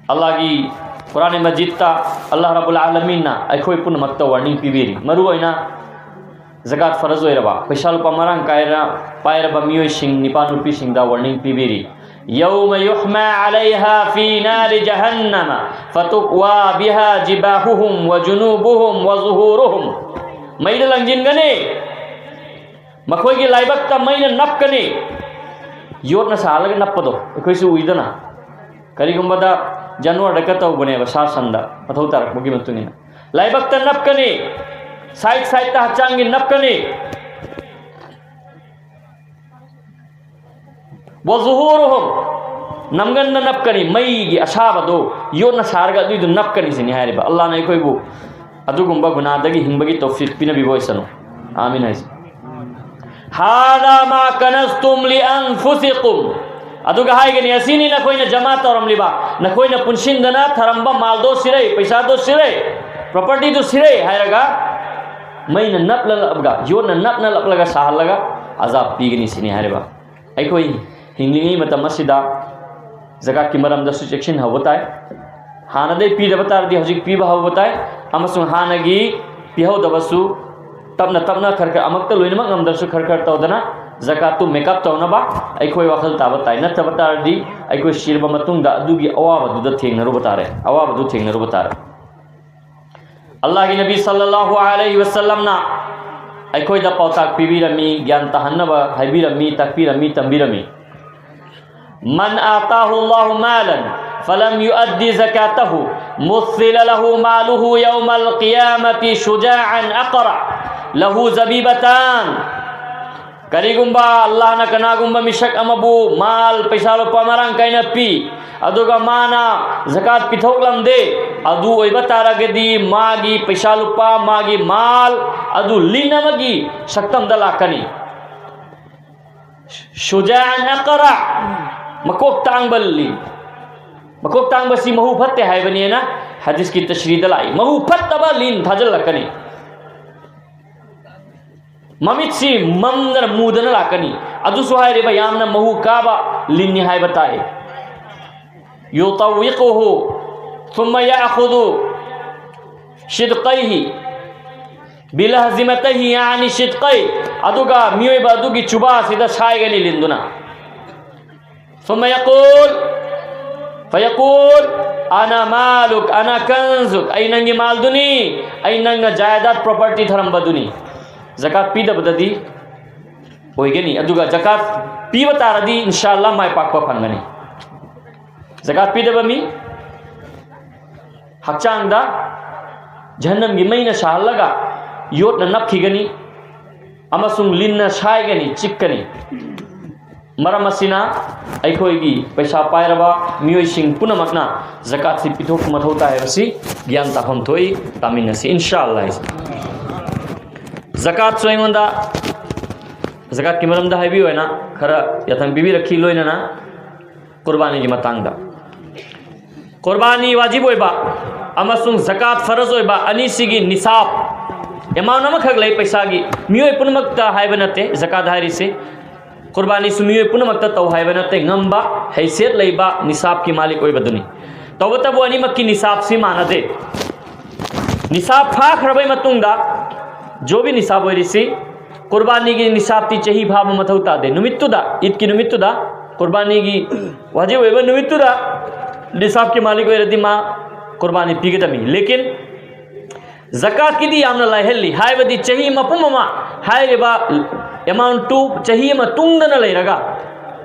ꯑꯜꯂꯥꯍꯒꯤ ꯀꯨꯔꯥꯟ ꯃꯖꯤꯗꯇ ꯑꯜꯂꯥꯍ ꯔꯕꯨꯜ ꯑꯥꯂꯃꯤꯟꯅ ꯑꯩꯈꯣꯏ ꯄꯨꯝꯅꯃꯛꯇ ꯋꯥꯔꯅꯤꯡ ꯄꯤꯕꯤꯔꯤ꯫ ꯃꯔꯨꯑꯣꯏꯅ ꯖꯀꯥꯠ ꯐꯔꯖ ꯑꯣꯏꯔꯕ, ꯄꯩꯁꯥ ꯂꯨꯄꯥ ꯃꯔꯥꯡ ꯀꯥꯏꯅ ꯄꯥꯏꯔꯕ ꯃꯤꯑꯣꯏꯁꯤꯡ, ꯅꯤꯄꯥ ꯅꯨꯄꯤꯁꯤꯡꯗ ꯋꯥꯔꯅꯤꯡ ꯄꯤꯕꯤꯔꯤ꯫ يوم يحمى عليها في نار جهنم فتكوى بها جباههم وجنوبهم وظهورهم꯫ ꯃꯩꯗ ꯂꯪꯁꯤꯟꯒꯅꯤ꯫ ꯃꯈꯣꯏꯒꯤ ꯂꯥꯏꯕꯛꯇ ꯃꯩꯅ ꯅꯞꯀꯅꯤ꯫ ꯌꯣꯠꯅ ꯁꯥꯍꯜꯂꯒ ꯅꯞꯄꯗꯣ ꯑꯩꯈꯣꯏꯁꯨ ꯎꯏꯗꯅ꯫ ꯀꯔꯤꯒꯨꯝꯕꯗ ꯖꯥꯅꯋꯥꯔꯗ ꯀꯠꯇꯧꯕꯅꯦꯕ, ꯁꯥ ꯁꯟꯗ ꯃꯊꯧ ꯇꯥꯔꯛꯄꯒꯤ ꯃꯇꯨꯡ ꯏꯟꯅ꯫ ꯂꯥꯏꯕꯛꯇ ꯅꯞꯀꯅꯤ, ꯁꯥꯏꯠ ꯁꯥꯏꯠꯇ ꯍꯛꯆꯥꯡꯒꯤ ꯅꯞꯀꯅꯤ꯫ وظهورهم، ꯅꯝꯒꯟꯗ ꯅꯞꯀꯅꯤ꯫ ꯃꯩꯒꯤ ꯑꯁꯥꯕꯗꯣ ꯌꯣꯠꯅ ꯁꯥꯔꯒ ꯑꯗꯨꯏꯗꯨ ꯅꯞꯀꯅꯤ ꯁꯤꯅꯤ ꯍꯥꯏꯔꯤꯕ꯫ ꯑꯜꯂꯥꯍꯅ ꯑꯩꯈꯣꯏꯕꯨ ꯑꯗꯨꯒꯨꯝꯕ ꯒꯨꯅꯥꯗꯒꯤ ꯍꯤꯡꯕꯒꯤ ꯇꯧꯐꯤꯛ ꯄꯤꯅꯕꯤꯕ ꯑꯣꯏꯁꯅꯨ꯫ ꯑꯥꯃꯤꯟ ꯍꯥꯏꯁꯦ꯫ هذا ما كنزتم لأنفسكم꯫ ꯑꯗꯨꯒ ꯍꯥꯏꯒꯅꯤ, "ꯑꯁꯤꯅꯤ ꯅꯈꯣꯏꯅ ꯖꯃꯥ ꯇꯧꯔꯝꯂꯤꯕ, ꯅꯈꯣꯏꯅ ꯄꯨꯟꯁꯤꯟꯗꯅ ꯊꯔꯝꯕ ꯃꯥꯜꯗꯣ ꯁꯤꯔꯦ, ꯄꯩꯁꯥꯗꯣ ꯁꯤꯔꯦ, ꯄ꯭ꯔꯣꯄꯔꯇꯤꯗꯨ ꯁꯤꯔꯦ" ꯍꯥꯏꯔꯒ ꯃꯩꯅ ꯅꯞꯅ ꯅꯞꯂꯒ, ꯌꯣꯠꯅ ꯅꯞꯅ ꯅꯞꯂꯒ ꯁꯥꯍꯜꯂꯒ ꯑꯖꯥꯕ ꯄꯤꯒꯅꯤ ꯁꯤꯅꯤ ꯍꯥꯏꯔꯤꯕ꯫ ꯑꯩꯈꯣꯏ ꯍꯤꯡꯂꯤꯉꯩ ꯃꯇꯝ ꯑꯁꯤꯗ ꯖꯀꯥꯠꯀꯤ ꯃꯔꯝꯗꯁꯨ ꯆꯦꯛꯁꯤꯟꯍꯧꯕ ꯇꯥꯏ꯫ ꯍꯥꯟꯅꯗꯩ ꯄꯤꯗꯕ ꯇꯥꯔꯗꯤ ꯍꯧꯖꯤꯛ ꯄꯤꯕ ꯍꯧꯕ ꯇꯥꯏ, ꯑꯃꯁꯨꯡ ꯍꯥꯟꯅꯒꯤ ꯄꯤꯍꯧꯗꯕꯁꯨ ꯇꯞꯅ ꯇꯞꯅ ꯈꯔ ꯈꯔ, ꯑꯃꯛꯇ ꯂꯣꯏꯅꯃꯛ ꯉꯝꯗ꯭ꯔꯁꯨ ꯈꯔ ꯈꯔ ꯇꯧꯗꯅ ꯖꯀꯥꯠꯇꯨ ꯃꯦꯀꯞ ꯇꯧꯅꯕ ꯑꯩꯈꯣꯏ ꯋꯥꯈꯜ ꯇꯥꯕ ꯇꯥꯏ꯫ ꯅꯠꯇꯕ ꯇꯥꯔꯗꯤ ꯑꯩꯈꯣꯏ ꯁꯤꯔꯕ ꯃꯇꯨꯡꯗ ꯑꯗꯨꯒꯤ ꯑꯋꯥꯕꯗꯨꯗ ꯊꯦꯡꯅꯔꯨꯕ ꯇꯥꯔꯦ, ꯑꯋꯥꯕꯗꯨ ꯊꯦꯡꯅꯔꯨꯕ ꯇꯥꯔꯦ꯫ ꯑꯜꯂꯥꯍꯒꯤ ꯅꯕꯤ ꯁꯜꯂꯜꯂꯥꯍꯨ ꯑꯂꯩꯍꯤ ꯋꯁꯜꯂꯝꯅ ꯑꯩꯈꯣꯏꯗ ꯄꯥꯎꯇꯥꯛ ꯄꯤꯕꯤꯔꯝꯃꯤ, ꯒ꯭ꯌꯥꯟ ꯇꯥꯍꯟꯅꯕ ꯍꯥꯏꯕꯤꯔꯝꯃꯤ, ꯇꯥꯛꯄꯤꯔꯝꯃꯤ, ꯇꯝꯕꯤꯔꯝꯃꯤ꯫ من آتاه الله مالا فلم يؤد زكاته مثل له ماله يوم القيامة شجاعا أقرع له زبيبتان. ꯀꯔꯤꯒꯨꯝꯕ ꯑꯜꯂꯥꯍꯅ ꯀꯅꯥꯒꯨꯝꯕ ꯃꯤꯁꯛ ꯑꯃꯕꯨ ꯃꯥꯜ, ꯄꯩꯁꯥ ꯂꯨꯄꯥ ꯃꯔꯥꯡ ꯀꯥꯏꯅ ꯄꯤ, ꯑꯗꯨꯒ ꯃꯥꯅ ꯖꯀꯥꯠ ꯄꯤꯊꯣꯛꯂꯝꯗꯦ, ꯑꯗꯨ ꯑꯣꯏꯕ ꯇꯥꯔꯒꯗꯤ ꯃꯥꯒꯤ ꯄꯩꯁꯥ ꯂꯨꯄꯥ, ꯃꯥꯒꯤ ꯃꯥꯜ ꯑꯗꯨ ꯂꯤꯟ ꯑꯃꯒꯤ ꯁꯛꯇꯝꯗ ꯂꯥꯛꯀꯅꯤ꯫ شجاعا أقرع، ꯃꯀꯣꯛ ꯇꯥꯡꯕ ꯂꯤꯟ꯫ ꯃꯀꯣꯛ ꯇꯥꯡꯕꯁꯤ ꯃꯍꯨ ꯐꯠꯇꯦ ꯍꯥꯏꯕꯅꯦꯅ ꯍꯗꯤꯁꯀꯤ ꯇꯁ꯭ꯔꯤꯗ ꯂꯥꯛꯏ꯫ ꯃꯍꯨ ꯐꯠꯇꯕ ꯂꯤꯟ ꯊꯥꯖꯤꯜꯂꯛꯀꯅꯤ꯫ ꯃꯃꯤꯠꯁꯤ ꯃꯝꯗꯅ ꯃꯨꯗꯅ ꯂꯥꯛꯀꯅꯤ꯫ ꯑꯗꯨꯁꯨ ꯍꯥꯏꯔꯤꯕ ꯌꯥꯝꯅ ꯃꯍꯨ ꯀꯥꯕ ꯂꯤꯟꯅꯤ ꯍꯥꯏꯕ ꯇꯥꯏ꯫ يطوقه ثم يأخذ شدقيه بلهزمتيه، يعني شدقيه. ꯑꯗꯨꯒ ꯃꯤꯑꯣꯏꯕ ꯑꯗꯨꯒꯤ ꯆꯨꯕꯥꯁꯤꯗ ꯁꯥꯏꯒꯅꯤ ꯂꯤꯟꯗꯨꯅ. ثم يقول، فيقول: أنا مالك، أنا كنزك. ꯑꯩ ꯅꯪꯒꯤ ꯃꯥꯜꯗꯨꯅꯤ, ꯑꯩ ꯅꯪꯅ ꯖꯥꯏꯗꯥꯗ property ꯊꯔꯝꯕꯗꯨꯅꯤ. ꯖꯀꯥꯠ ꯄꯤꯗꯕꯗꯗꯤ ꯑꯣꯏꯒꯅꯤ, ꯑꯗꯨꯒ ꯖꯀꯥꯠ ꯄꯤꯕ ꯇꯥꯔꯗꯤ ꯏꯟꯁꯥ ꯑꯜꯂꯥꯍ ꯃꯥꯏ ꯄꯥꯛꯄ ꯐꯪꯒꯅꯤ. ꯖꯀꯥꯠ ꯄꯤꯗꯕ ꯃꯤ ꯍꯛꯆꯥꯡꯗ ꯖꯍꯟꯅꯝꯒꯤ ꯃꯩꯅ ꯁꯥꯍꯜꯂꯒ ꯌꯣꯠꯅ ꯅꯞꯈꯤꯒꯅꯤ ꯑꯃꯁꯨꯡ ꯂꯤꯟꯅ ꯁꯥꯏꯒꯅꯤ, ꯆꯤꯛꯀꯅꯤ. ꯃꯔꯝ ꯑꯁꯤꯅ ꯑꯩꯈꯣꯏꯒꯤ ꯄꯩꯁꯥ ꯄꯥꯏꯔꯕ ꯃꯤꯑꯣꯏꯁꯤꯡ ꯄꯨꯝꯅꯃꯛꯅ ꯖꯀꯥꯠꯁꯤ ꯄꯤꯊꯣꯛꯄ ꯃꯊꯧ ꯇꯥꯏ ꯍꯥꯏꯕꯁꯤ ꯒ꯭ꯌꯥꯟ ꯇꯥꯐꯝ ꯊꯣꯛꯏ, ꯇꯥꯃꯤꯟꯅꯁꯤ ꯏꯟꯁꯥ ꯑꯜꯂꯥꯍ ꯍꯥꯏꯁꯦ. ꯖꯀꯥꯠꯁꯨ ꯑꯩꯉꯣꯟꯗ ꯖꯀꯥꯠꯀꯤ ꯃꯔꯝꯗ ꯍꯥꯏꯕꯤꯌꯨ ꯍꯥꯏꯅ ꯈꯔ ꯌꯥꯊꯪ ꯄꯤꯕꯤꯔꯛꯈꯤ, ꯂꯣꯏꯅꯅ ꯀꯨꯔꯕꯥꯅꯤꯒꯤ ꯃꯇꯥꯡꯗ. ꯀꯨꯔꯕꯥꯅꯤ ꯋꯥꯖꯤꯕ ꯑꯣꯏꯕ ꯑꯃꯁꯨꯡ ꯖꯀꯥꯠ ꯐꯔꯖ ꯑꯣꯏꯕ ꯑꯅꯤꯁꯤꯒꯤ ꯅꯤꯁꯥꯕ, ꯑꯦꯃꯥꯎꯟ ꯑꯃꯈꯛ ꯂꯩ ꯄꯩꯁꯥꯒꯤ, ꯃꯤꯑꯣꯏ ꯄꯨꯝꯅꯃꯛꯇ ꯍꯥꯏꯕ ꯅꯠꯇꯦ ꯖꯀꯥꯠ ꯍꯥꯏꯔꯤꯁꯤ. ꯀꯨꯔꯕꯥꯅꯤꯁꯨ ꯃꯤꯑꯣꯏ ꯄꯨꯝꯅꯃꯛꯇ ꯇꯧ ꯍꯥꯏꯕ ꯅꯠꯇꯦ, ꯉꯝꯕ, ꯍꯩꯁꯦꯠ ꯂꯩꯕ, ꯅꯤꯁꯥꯕꯀꯤ ꯃꯥꯂꯤꯛ ꯑꯣꯏꯕꯗꯨꯅꯤ. ꯇꯧꯕꯇꯕꯨ ꯑꯅꯤꯃꯛꯀꯤ ꯅꯤꯁꯥꯕꯁꯤ ꯃꯥꯟꯅꯗꯦ. ꯅꯤꯁꯥꯕ ꯐꯥꯈ꯭ꯔꯕꯩ ꯃꯇꯨꯡꯗ, ꯖꯣꯕꯤ ꯅꯤꯁꯥꯕ ꯑꯣꯏꯔꯤꯁꯤ, ꯀꯨꯔꯕꯥꯅꯤꯒꯤ ꯅꯤꯁꯥꯕꯇꯤ ꯆꯍꯤ ꯐꯥꯕ ꯃꯊꯧ ꯇꯥꯗꯦ. ꯅꯨꯃꯤꯠꯇꯨꯗ, ꯏꯗꯀꯤ ꯅꯨꯃꯤꯠꯇꯨꯗ, ꯀꯨꯔꯕꯥꯅꯤꯒꯤ ꯋꯥꯖꯤꯕ ꯑꯣꯏꯕ ꯅꯨꯃꯤꯠꯇꯨꯗ ꯅꯤꯁꯥꯕꯀꯤ ꯃꯥꯂꯤꯛ ꯑꯣꯏꯔꯗꯤ ꯃꯥ ꯀꯨꯔꯕꯥꯅꯤ ꯄꯤꯒꯗꯕꯅꯤ. ꯂꯦꯀꯤꯟ ꯖꯀꯥꯠꯀꯤꯗꯤ ꯌꯥꯝꯅ ꯂꯥꯏꯍꯜꯂꯤ, ꯍꯥꯏꯕꯗꯤ ꯆꯍꯤ ꯃꯄꯨꯝ ꯑꯃ, ꯍꯥꯏꯔꯤꯕ ꯑꯦꯃꯥꯎꯟꯠꯇꯨ ꯆꯍꯤ ꯑꯃ ꯇꯨꯡꯗꯅ ꯂꯩꯔꯒ,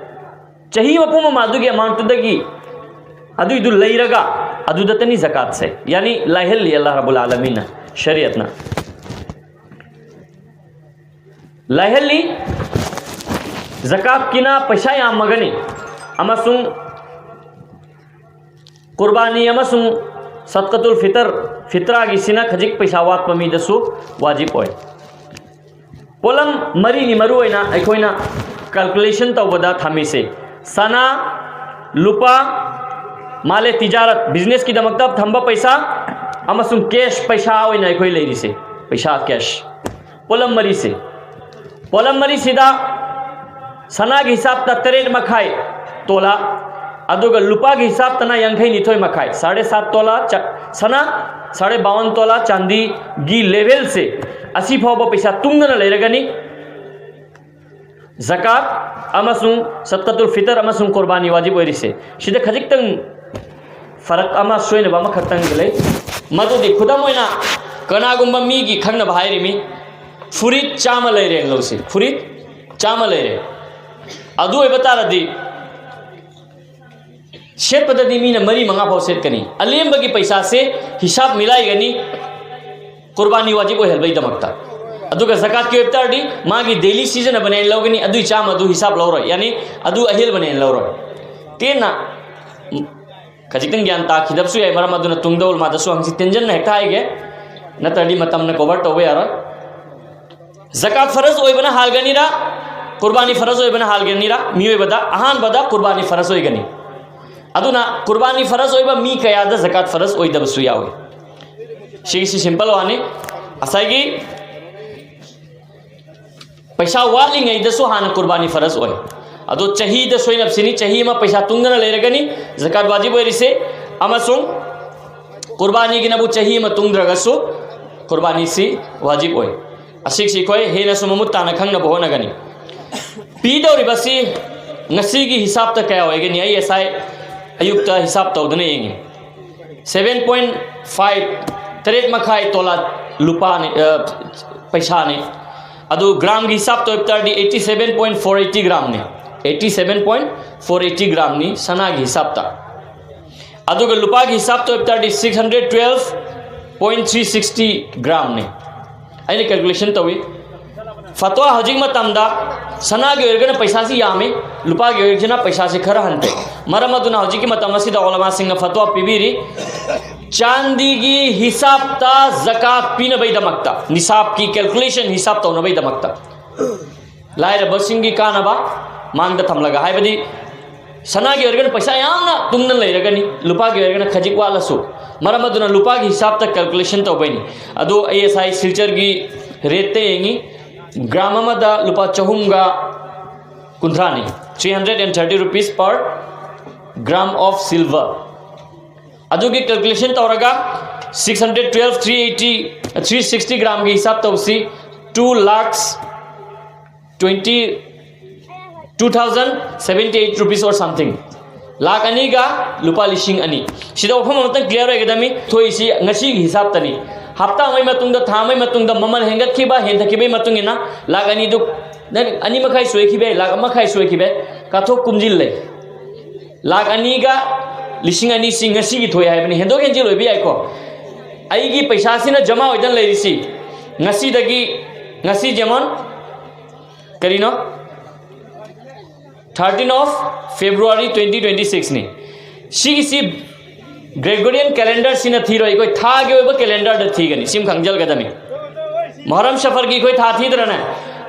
ꯆꯍꯤ ꯃꯄꯨꯝ ꯑꯃ ꯑꯗꯨꯒꯤ ꯑꯦꯃꯥꯎꯟꯠꯇꯨꯗꯒꯤ ꯑꯗꯨꯏꯗꯨ ꯂꯩꯔꯒ, ꯑꯗꯨꯗꯇꯅꯤ ꯖꯀꯥꯠꯁꯦ. ꯌꯥꯅꯤ ꯂꯥꯏꯍꯜꯂꯤ ꯑꯜꯂꯥꯍ ꯔꯕꯨꯜ ꯑꯥꯂꯃꯤꯟꯅ, ꯁꯔꯤꯌꯠꯅ ꯂꯥꯏꯍꯜꯂꯤ. ꯖꯀꯥꯠꯀꯤꯅ ꯄꯩꯁꯥ ꯌꯥꯝꯃꯒꯅꯤ, ꯑꯃꯁꯨꯡ ꯀꯨꯔꯕꯥꯅꯤ ꯑꯃꯁꯨꯡ ꯁꯗꯀꯇꯨꯜ ꯐꯤꯇꯔ, ꯐꯤꯇ꯭ꯔꯥꯒꯤꯁꯤꯅ ꯈꯖꯤꯛ ꯄꯩꯁꯥ ꯋꯥꯠꯄ ꯃꯤꯗꯁꯨ ꯋꯥꯖꯤꯕ ꯑꯣꯏ. ꯄꯣꯠꯂꯝ ꯃꯔꯤꯅꯤ ꯃꯔꯨ ꯑꯣꯏꯅ ꯑꯩꯈꯣꯏꯅ ꯀꯦꯜꯀꯨꯂꯦꯁꯟ ꯇꯧꯕꯗ ꯊꯝꯃꯤꯁꯦ: ꯁꯅꯥ, ꯂꯨꯄꯥ, ꯃꯥꯂꯦ ꯇꯤꯖꯥꯔꯠ, ꯕꯤꯖꯤꯅꯦꯁꯀꯤꯗꯃꯛꯇ ꯊꯝꯕ ꯄꯩꯁꯥ, ꯑꯃꯁꯨꯡ ꯀꯦꯁ ꯄꯩꯁꯥ ꯑꯣꯏꯅ ꯑꯩꯈꯣꯏ ꯂꯩꯔꯤꯁꯦ, ꯄꯩꯁꯥ ꯀꯦꯁ, ꯄꯣꯠꯂꯝ ꯃꯔꯤꯁꯦ. ꯄꯣꯠꯂꯝ ꯃꯔꯤꯁꯤꯗ ꯁꯅꯥꯒꯤ ꯍꯤꯁꯥꯕꯇ ꯇꯔꯦꯠ ꯃꯈꯥꯏ ꯇꯣꯂꯥ, ꯑꯗꯨꯒ ꯂꯨꯄꯥꯒꯤ ꯍꯤꯁꯥꯕꯇꯅ ꯌꯥꯡꯈꯩ ꯅꯤꯊꯣꯏ ꯃꯈꯥꯏ, ꯁꯥꯔꯦ ꯁꯥꯠ ꯇꯣꯂꯥ ꯆ-, ꯁꯅꯥ, ꯁꯥꯔꯦ ꯕꯥꯋꯟ ꯇꯣꯂꯥ ꯆꯥꯟꯗꯤꯒꯤ ꯂꯦꯚꯦꯜꯁꯦ ꯑꯁꯤ ꯐꯥꯎꯕ ꯄꯩꯁꯥ ꯇꯨꯡꯗꯅ ꯂꯩꯔꯒꯅꯤ꯫ ꯖꯀꯥꯠ ꯑꯃꯁꯨꯡ ꯁꯗꯀꯥꯇꯨꯜ ꯐꯤꯇꯔ ꯑꯃꯁꯨꯡ ꯀꯨꯔꯕꯥꯅꯤ ꯋꯥꯖꯤꯕ ꯑꯣꯏꯔꯤꯁꯦ꯫ ꯁꯤꯗ ꯈꯖꯤꯛꯇꯪ ꯐꯔꯛ ꯑꯃ, ꯁꯣꯏꯅꯕ ꯑꯃꯈꯛꯇꯪꯗꯤ ꯂꯩ꯫ ꯃꯗꯨꯗꯤ ꯈꯨꯗꯝ ꯑꯣꯏꯅ ꯀꯅꯥꯒꯨꯝꯕ ꯃꯤꯒꯤ ꯈꯪꯅꯕ ꯍꯥꯏꯔꯤꯃꯤ, ꯐꯨꯔꯤꯠ ꯆꯥꯝꯃ ꯂꯩꯔꯦ ꯂꯧꯁꯤ, ꯐꯨꯔꯤꯠ ꯆꯥꯝꯃ ꯂꯩꯔꯦ꯫ ꯑꯗꯨ ꯑꯣꯏꯕ ꯇꯥꯔꯗꯤ ꯁꯦꯠꯄꯗꯗꯤ ꯃꯤꯅ ꯃꯔꯤ ꯃꯉꯥ ꯐꯥꯎ ꯁꯦꯠꯀꯅꯤ꯫ ꯑꯂꯦꯝꯕꯒꯤ ꯄꯩꯁꯥꯁꯦ ꯍꯤꯁꯥꯕ ꯃꯤꯂꯥꯏꯒꯅꯤ ꯀꯨꯔꯕꯥꯅꯤ ꯋꯥꯖꯤꯕ ꯑꯣꯏꯍꯟꯕꯒꯤꯗꯃꯛꯇ꯫ ꯑꯗꯨꯒ ꯖꯀꯥꯠꯀꯤ ꯑꯣꯏꯕ ꯇꯥꯔꯗꯤ ꯃꯥꯒꯤ ꯗꯦꯂꯤ ꯁꯤꯖꯤꯟꯅꯕꯅꯦꯅ ꯂꯧꯒꯅꯤ, ꯑꯗꯨꯏ ꯆꯥꯝꯃ ꯑꯗꯨ ꯍꯤꯁꯥꯕ ꯂꯧꯔꯣꯏ, ꯌꯥꯅꯤ ꯑꯗꯨ ꯑꯍꯦꯜꯕꯅꯦꯅ ꯂꯧꯔꯣꯏ꯫ ꯇꯦꯟꯅ, ꯎꯝ, ꯈꯖꯤꯛꯇꯪ ꯒ꯭ꯌꯥꯟ ꯇꯥꯈꯤꯗꯕꯁꯨ ꯌꯥꯏ, ꯃꯔꯝ ꯑꯗꯨꯅ ꯇꯨꯡꯗ ꯎꯂꯃꯥꯗꯁꯨ ꯍꯪꯆꯤꯠ ꯇꯦꯟꯖꯟꯅ ꯍꯦꯛꯇ ꯍꯥꯏꯒꯦ, ꯅꯠꯇ꯭ꯔꯗꯤ ꯃꯇꯝꯅ ꯀꯣꯚꯔ ꯇꯧꯕ ꯌꯥꯔꯣꯏ꯫ ꯖꯀꯥꯠ ꯐꯔꯖ ꯑꯣꯏꯕꯅ ꯍꯥꯜꯒꯅꯤꯔꯥ, ꯀꯨꯔꯕꯥꯅꯤ ꯐꯔꯖ ꯑꯣꯏꯕꯅ ꯍꯥꯜꯒꯅꯤꯔꯥ? ꯃꯤꯑꯣꯏꯕꯗ ꯑꯍꯥꯟꯕꯗ ꯀꯨꯔꯕꯥꯅꯤ ꯐꯔꯖ ꯑꯣꯏꯒꯅꯤ꯫ ꯑꯗꯨꯅ ꯀꯨꯔꯕꯥꯅꯤ ꯐꯔꯖ ꯑꯣꯏꯕ ꯃꯤ ꯀꯌꯥꯗ ꯖꯀꯥꯠ ꯐꯔꯖ ꯑꯣꯏꯗꯕꯁꯨ ꯌꯥꯎꯏ꯫ ꯁꯤꯒꯤꯁꯤ ꯁꯤꯝꯄꯜ ꯋꯥꯅꯤ꯫ ꯉꯁꯥꯏꯒꯤ ꯄꯩꯁꯥ ꯋꯥꯠꯂꯤꯉꯩꯗꯁꯨ ꯍꯥꯟꯅ ꯀꯨꯔꯕꯥꯅꯤ ꯐꯔꯖ ꯑꯣꯏ꯫ ꯑꯗꯣ ꯆꯍꯤꯗ ꯁꯣꯏꯅꯕꯁꯤꯅꯤ, ꯆꯍꯤ ꯑꯃ ꯄꯩꯁꯥ ꯇꯨꯡꯗꯅ ꯂꯩꯔꯒꯅꯤ ꯖꯀꯥꯠ ꯋꯥꯖꯤꯕ ꯑꯣꯏꯔꯤꯁꯦ, ꯑꯃꯁꯨꯡ ꯀꯨꯔꯕꯥꯅꯤꯒꯤꯅꯕꯨ ꯆꯍꯤ ꯑꯃ ꯇꯨꯡꯗ꯭ꯔꯒꯁꯨ ꯀꯨꯔꯕꯥꯅꯤꯁꯤ ꯋꯥꯖꯤꯕ ꯑꯣꯏ꯫ ꯑꯁꯤꯁꯤ ꯑꯩꯈꯣꯏ ꯍꯦꯟꯅꯁꯨ ꯃꯃꯨꯠ ꯇꯥꯅ ꯈꯪꯅꯕ ꯍꯣꯠꯅꯒꯅꯤ꯫ ꯄꯤꯗꯧꯔꯤꯕꯁꯤ ꯉꯁꯤꯒꯤ ꯍꯤꯁꯥꯕꯇ ꯀꯌꯥ ꯑꯣꯏꯒꯅꯤ? ꯑꯩ ꯉꯁꯥꯏ ꯑꯌꯨꯛꯇ ꯍꯤꯁꯥꯕ ꯇꯧꯗꯅ ꯌꯦꯡꯉꯤ꯫ Seven point five, ꯇꯔꯦꯠ ꯃꯈꯥꯏ ꯇꯣꯂꯥ ꯂꯨꯄꯥꯅꯤ, ꯑ, ꯄꯩꯁꯥꯅꯤ꯫ ꯑꯗꯨ ꯒ꯭ꯔꯥꯝꯒꯤ ꯍꯤꯁꯥꯕꯇ ꯑꯣꯏꯕ ꯇꯥꯔꯗꯤ eighty seven point four eighty ꯒ꯭ꯔꯥꯝꯅꯤ꯫ Eighty seven point four eighty ꯒ꯭ꯔꯥꯝꯅꯤ ꯁꯅꯥꯒꯤ ꯍꯤꯁꯥꯕꯇ꯫ ꯑꯗꯨꯒ ꯂꯨꯄꯥꯒꯤ ꯍꯤꯁꯥꯕꯇ ꯑꯣꯏꯕ ꯇꯥꯔꯗꯤ six hundred twelve point three sixty ꯒ꯭ꯔꯥꯝꯅꯤ꯫ ꯑꯩꯅ ꯀꯦꯜꯀꯨꯂꯦꯁꯟ ꯇꯧꯏ꯫ ꯐꯇ꯭ꯋꯥ ꯍꯧꯖꯤꯛ ꯃꯇꯝꯗ ꯁꯅꯥꯒꯤ ꯑꯣꯏꯔꯒꯅ ꯄꯩꯁꯥꯁꯤ ꯌꯥꯝꯃꯤ, ꯂꯨꯄꯥꯒꯤ ꯑꯣꯏꯔꯒꯅ ꯄꯩꯁꯥꯁꯤ ꯈꯔ ꯍꯟꯊꯩ꯫ ꯃꯔꯝ ꯑꯗꯨꯅ ꯍꯧꯖꯤꯛꯀꯤ ꯃꯇꯝ ꯑꯁꯤꯗ ꯎꯂꯃꯥꯁꯤꯡꯅ ꯐꯇ꯭ꯋꯥ ꯄꯤꯕꯤꯔꯤ, ꯆꯥꯟꯗꯤꯒꯤ ꯍꯤꯁꯥꯕꯇ ꯖꯀꯥꯠ ꯄꯤꯅꯕꯒꯤꯗꯃꯛꯇ, ꯅꯤꯁꯥꯕꯀꯤ ꯀꯦꯜꯀꯨꯂꯦꯁꯟ ꯍꯤꯁꯥꯕ ꯇꯧꯅꯕꯒꯤꯗꯃꯛꯇ꯫ ꯂꯥꯏꯔꯕꯁꯤꯡꯒꯤ ꯀꯥꯟꯅꯕ ꯃꯥꯡꯗ ꯊꯝꯂꯒ, ꯍꯥꯏꯕꯗꯤ ꯁꯅꯥꯒꯤ ꯑꯣꯏꯔꯒꯅ ꯄꯩꯁꯥ ꯌꯥꯝꯅ ꯇꯨꯡꯗꯅ ꯂꯩꯔꯒꯅꯤ, ꯂꯨꯄꯥꯒꯤ ꯑꯣꯏꯔꯒꯅ ꯈꯖꯤꯛ ꯋꯥꯠꯂꯁꯨ꯫ ꯃꯔꯝ ꯑꯗꯨꯅ ꯂꯨꯄꯥꯒꯤ ꯍꯤꯁꯥꯕꯇ ꯀꯦꯜꯀꯨꯂꯦꯁꯟ ꯇꯧꯕꯩꯅꯤ꯫ ꯑꯗꯨ ꯑꯩ ꯉꯁꯥꯏ ꯁꯤꯜꯆꯔꯒꯤ ꯔꯦꯠꯇ ꯌꯦꯡꯉꯤ, ꯒ꯭ꯔꯥꯝ ꯑꯃꯗ ꯂꯨꯄꯥ ꯆꯍꯨꯝꯒ ꯀꯨꯟꯊ꯭ꯔꯥꯅꯤ, three hundred and thirty rupees per Gram of silver. ꯑꯗꯨꯒꯤ calculation ꯇꯧꯔꯒ six hundred twelve, three eighty, three sixty gramꯒꯤ ꯍꯤꯁꯥꯕ ꯇꯧꯁꯤ. Two lakhs twenty, two thousand seventy eight rupees or something. ꯂꯥꯛ ꯑꯅꯤꯒ ꯂꯨꯄꯥ ꯂꯤꯁꯤꯡ ꯑꯅꯤ. ꯁꯤꯗ ꯋꯥꯐꯝ ꯑꯃꯇꯪ clear ꯑꯣꯏꯒꯗꯕꯅꯤ. ꯊꯣꯛꯏꯁꯤ ꯉꯁꯤꯒꯤ ꯍꯤꯁꯥꯕꯇꯅꯤ. ꯍꯞꯇꯥ ꯑꯃꯒꯤ ꯃꯇꯨꯡꯗ, ꯊꯥ ꯑꯃꯒꯤ ꯃꯇꯨꯡꯗ ꯃꯃꯜ ꯍꯦꯟꯒꯠꯈꯤꯕ, ꯍꯦꯟꯊꯈꯤꯕꯒꯤ ꯃꯇꯨꯡ ꯏꯟꯅ ꯂꯥꯛ ꯑꯅꯤꯗꯨ, ꯅꯪ ꯑꯅꯤ ꯃꯈꯥꯏ ꯁꯣꯏꯈꯤꯕ ꯌꯥꯏ, ꯂꯥꯛ ꯑꯃ ꯃꯈꯥꯏ ꯁꯣꯏꯈꯤꯕ ꯌꯥꯏ, ꯀꯥꯊꯣꯛ ꯀꯨꯝꯖꯤꯜ ꯂꯩ. ꯂꯥꯛ ꯑꯅꯤꯒ ꯂꯤꯁꯤꯡ ꯑꯅꯤꯁꯤ ꯉꯁꯤꯒꯤ ꯊꯣꯛꯑꯦ ꯍꯥꯏꯕꯅꯤ, ꯍꯦꯟꯗꯣꯛ ꯍꯦꯟꯖꯤꯜ ꯑꯣꯏꯕ ꯌꯥꯏꯀꯣ. ꯑꯩꯒꯤ ꯄꯩꯁꯥꯁꯤꯅ ꯖꯃꯥ ꯑꯣꯏꯗꯅ ꯂꯩꯔꯤꯁꯤ ꯉꯁꯤꯗꯒꯤ, ꯉꯁꯤ ꯖꯦꯃꯣꯟ ꯀꯔꯤꯅꯣ? Thirteen of February twenty twenty sixꯅꯤ. ꯁꯤꯒꯤꯁꯤ Gregorian calendarꯁꯤꯅ ꯊꯤꯔꯣꯏ, ꯑꯩꯈꯣꯏ ꯊꯥꯒꯤ ꯑꯣꯏꯕ calendarꯗ ꯊꯤꯒꯅꯤ, ꯁꯤꯃ ꯈꯪꯖꯤꯜꯒꯗꯕꯅꯤ. ꯃꯍꯔꯝ ꯁꯐꯔꯒꯤ ꯑꯩꯈꯣꯏ ꯊꯥ ꯊꯤꯗ꯭ꯔꯅꯦ?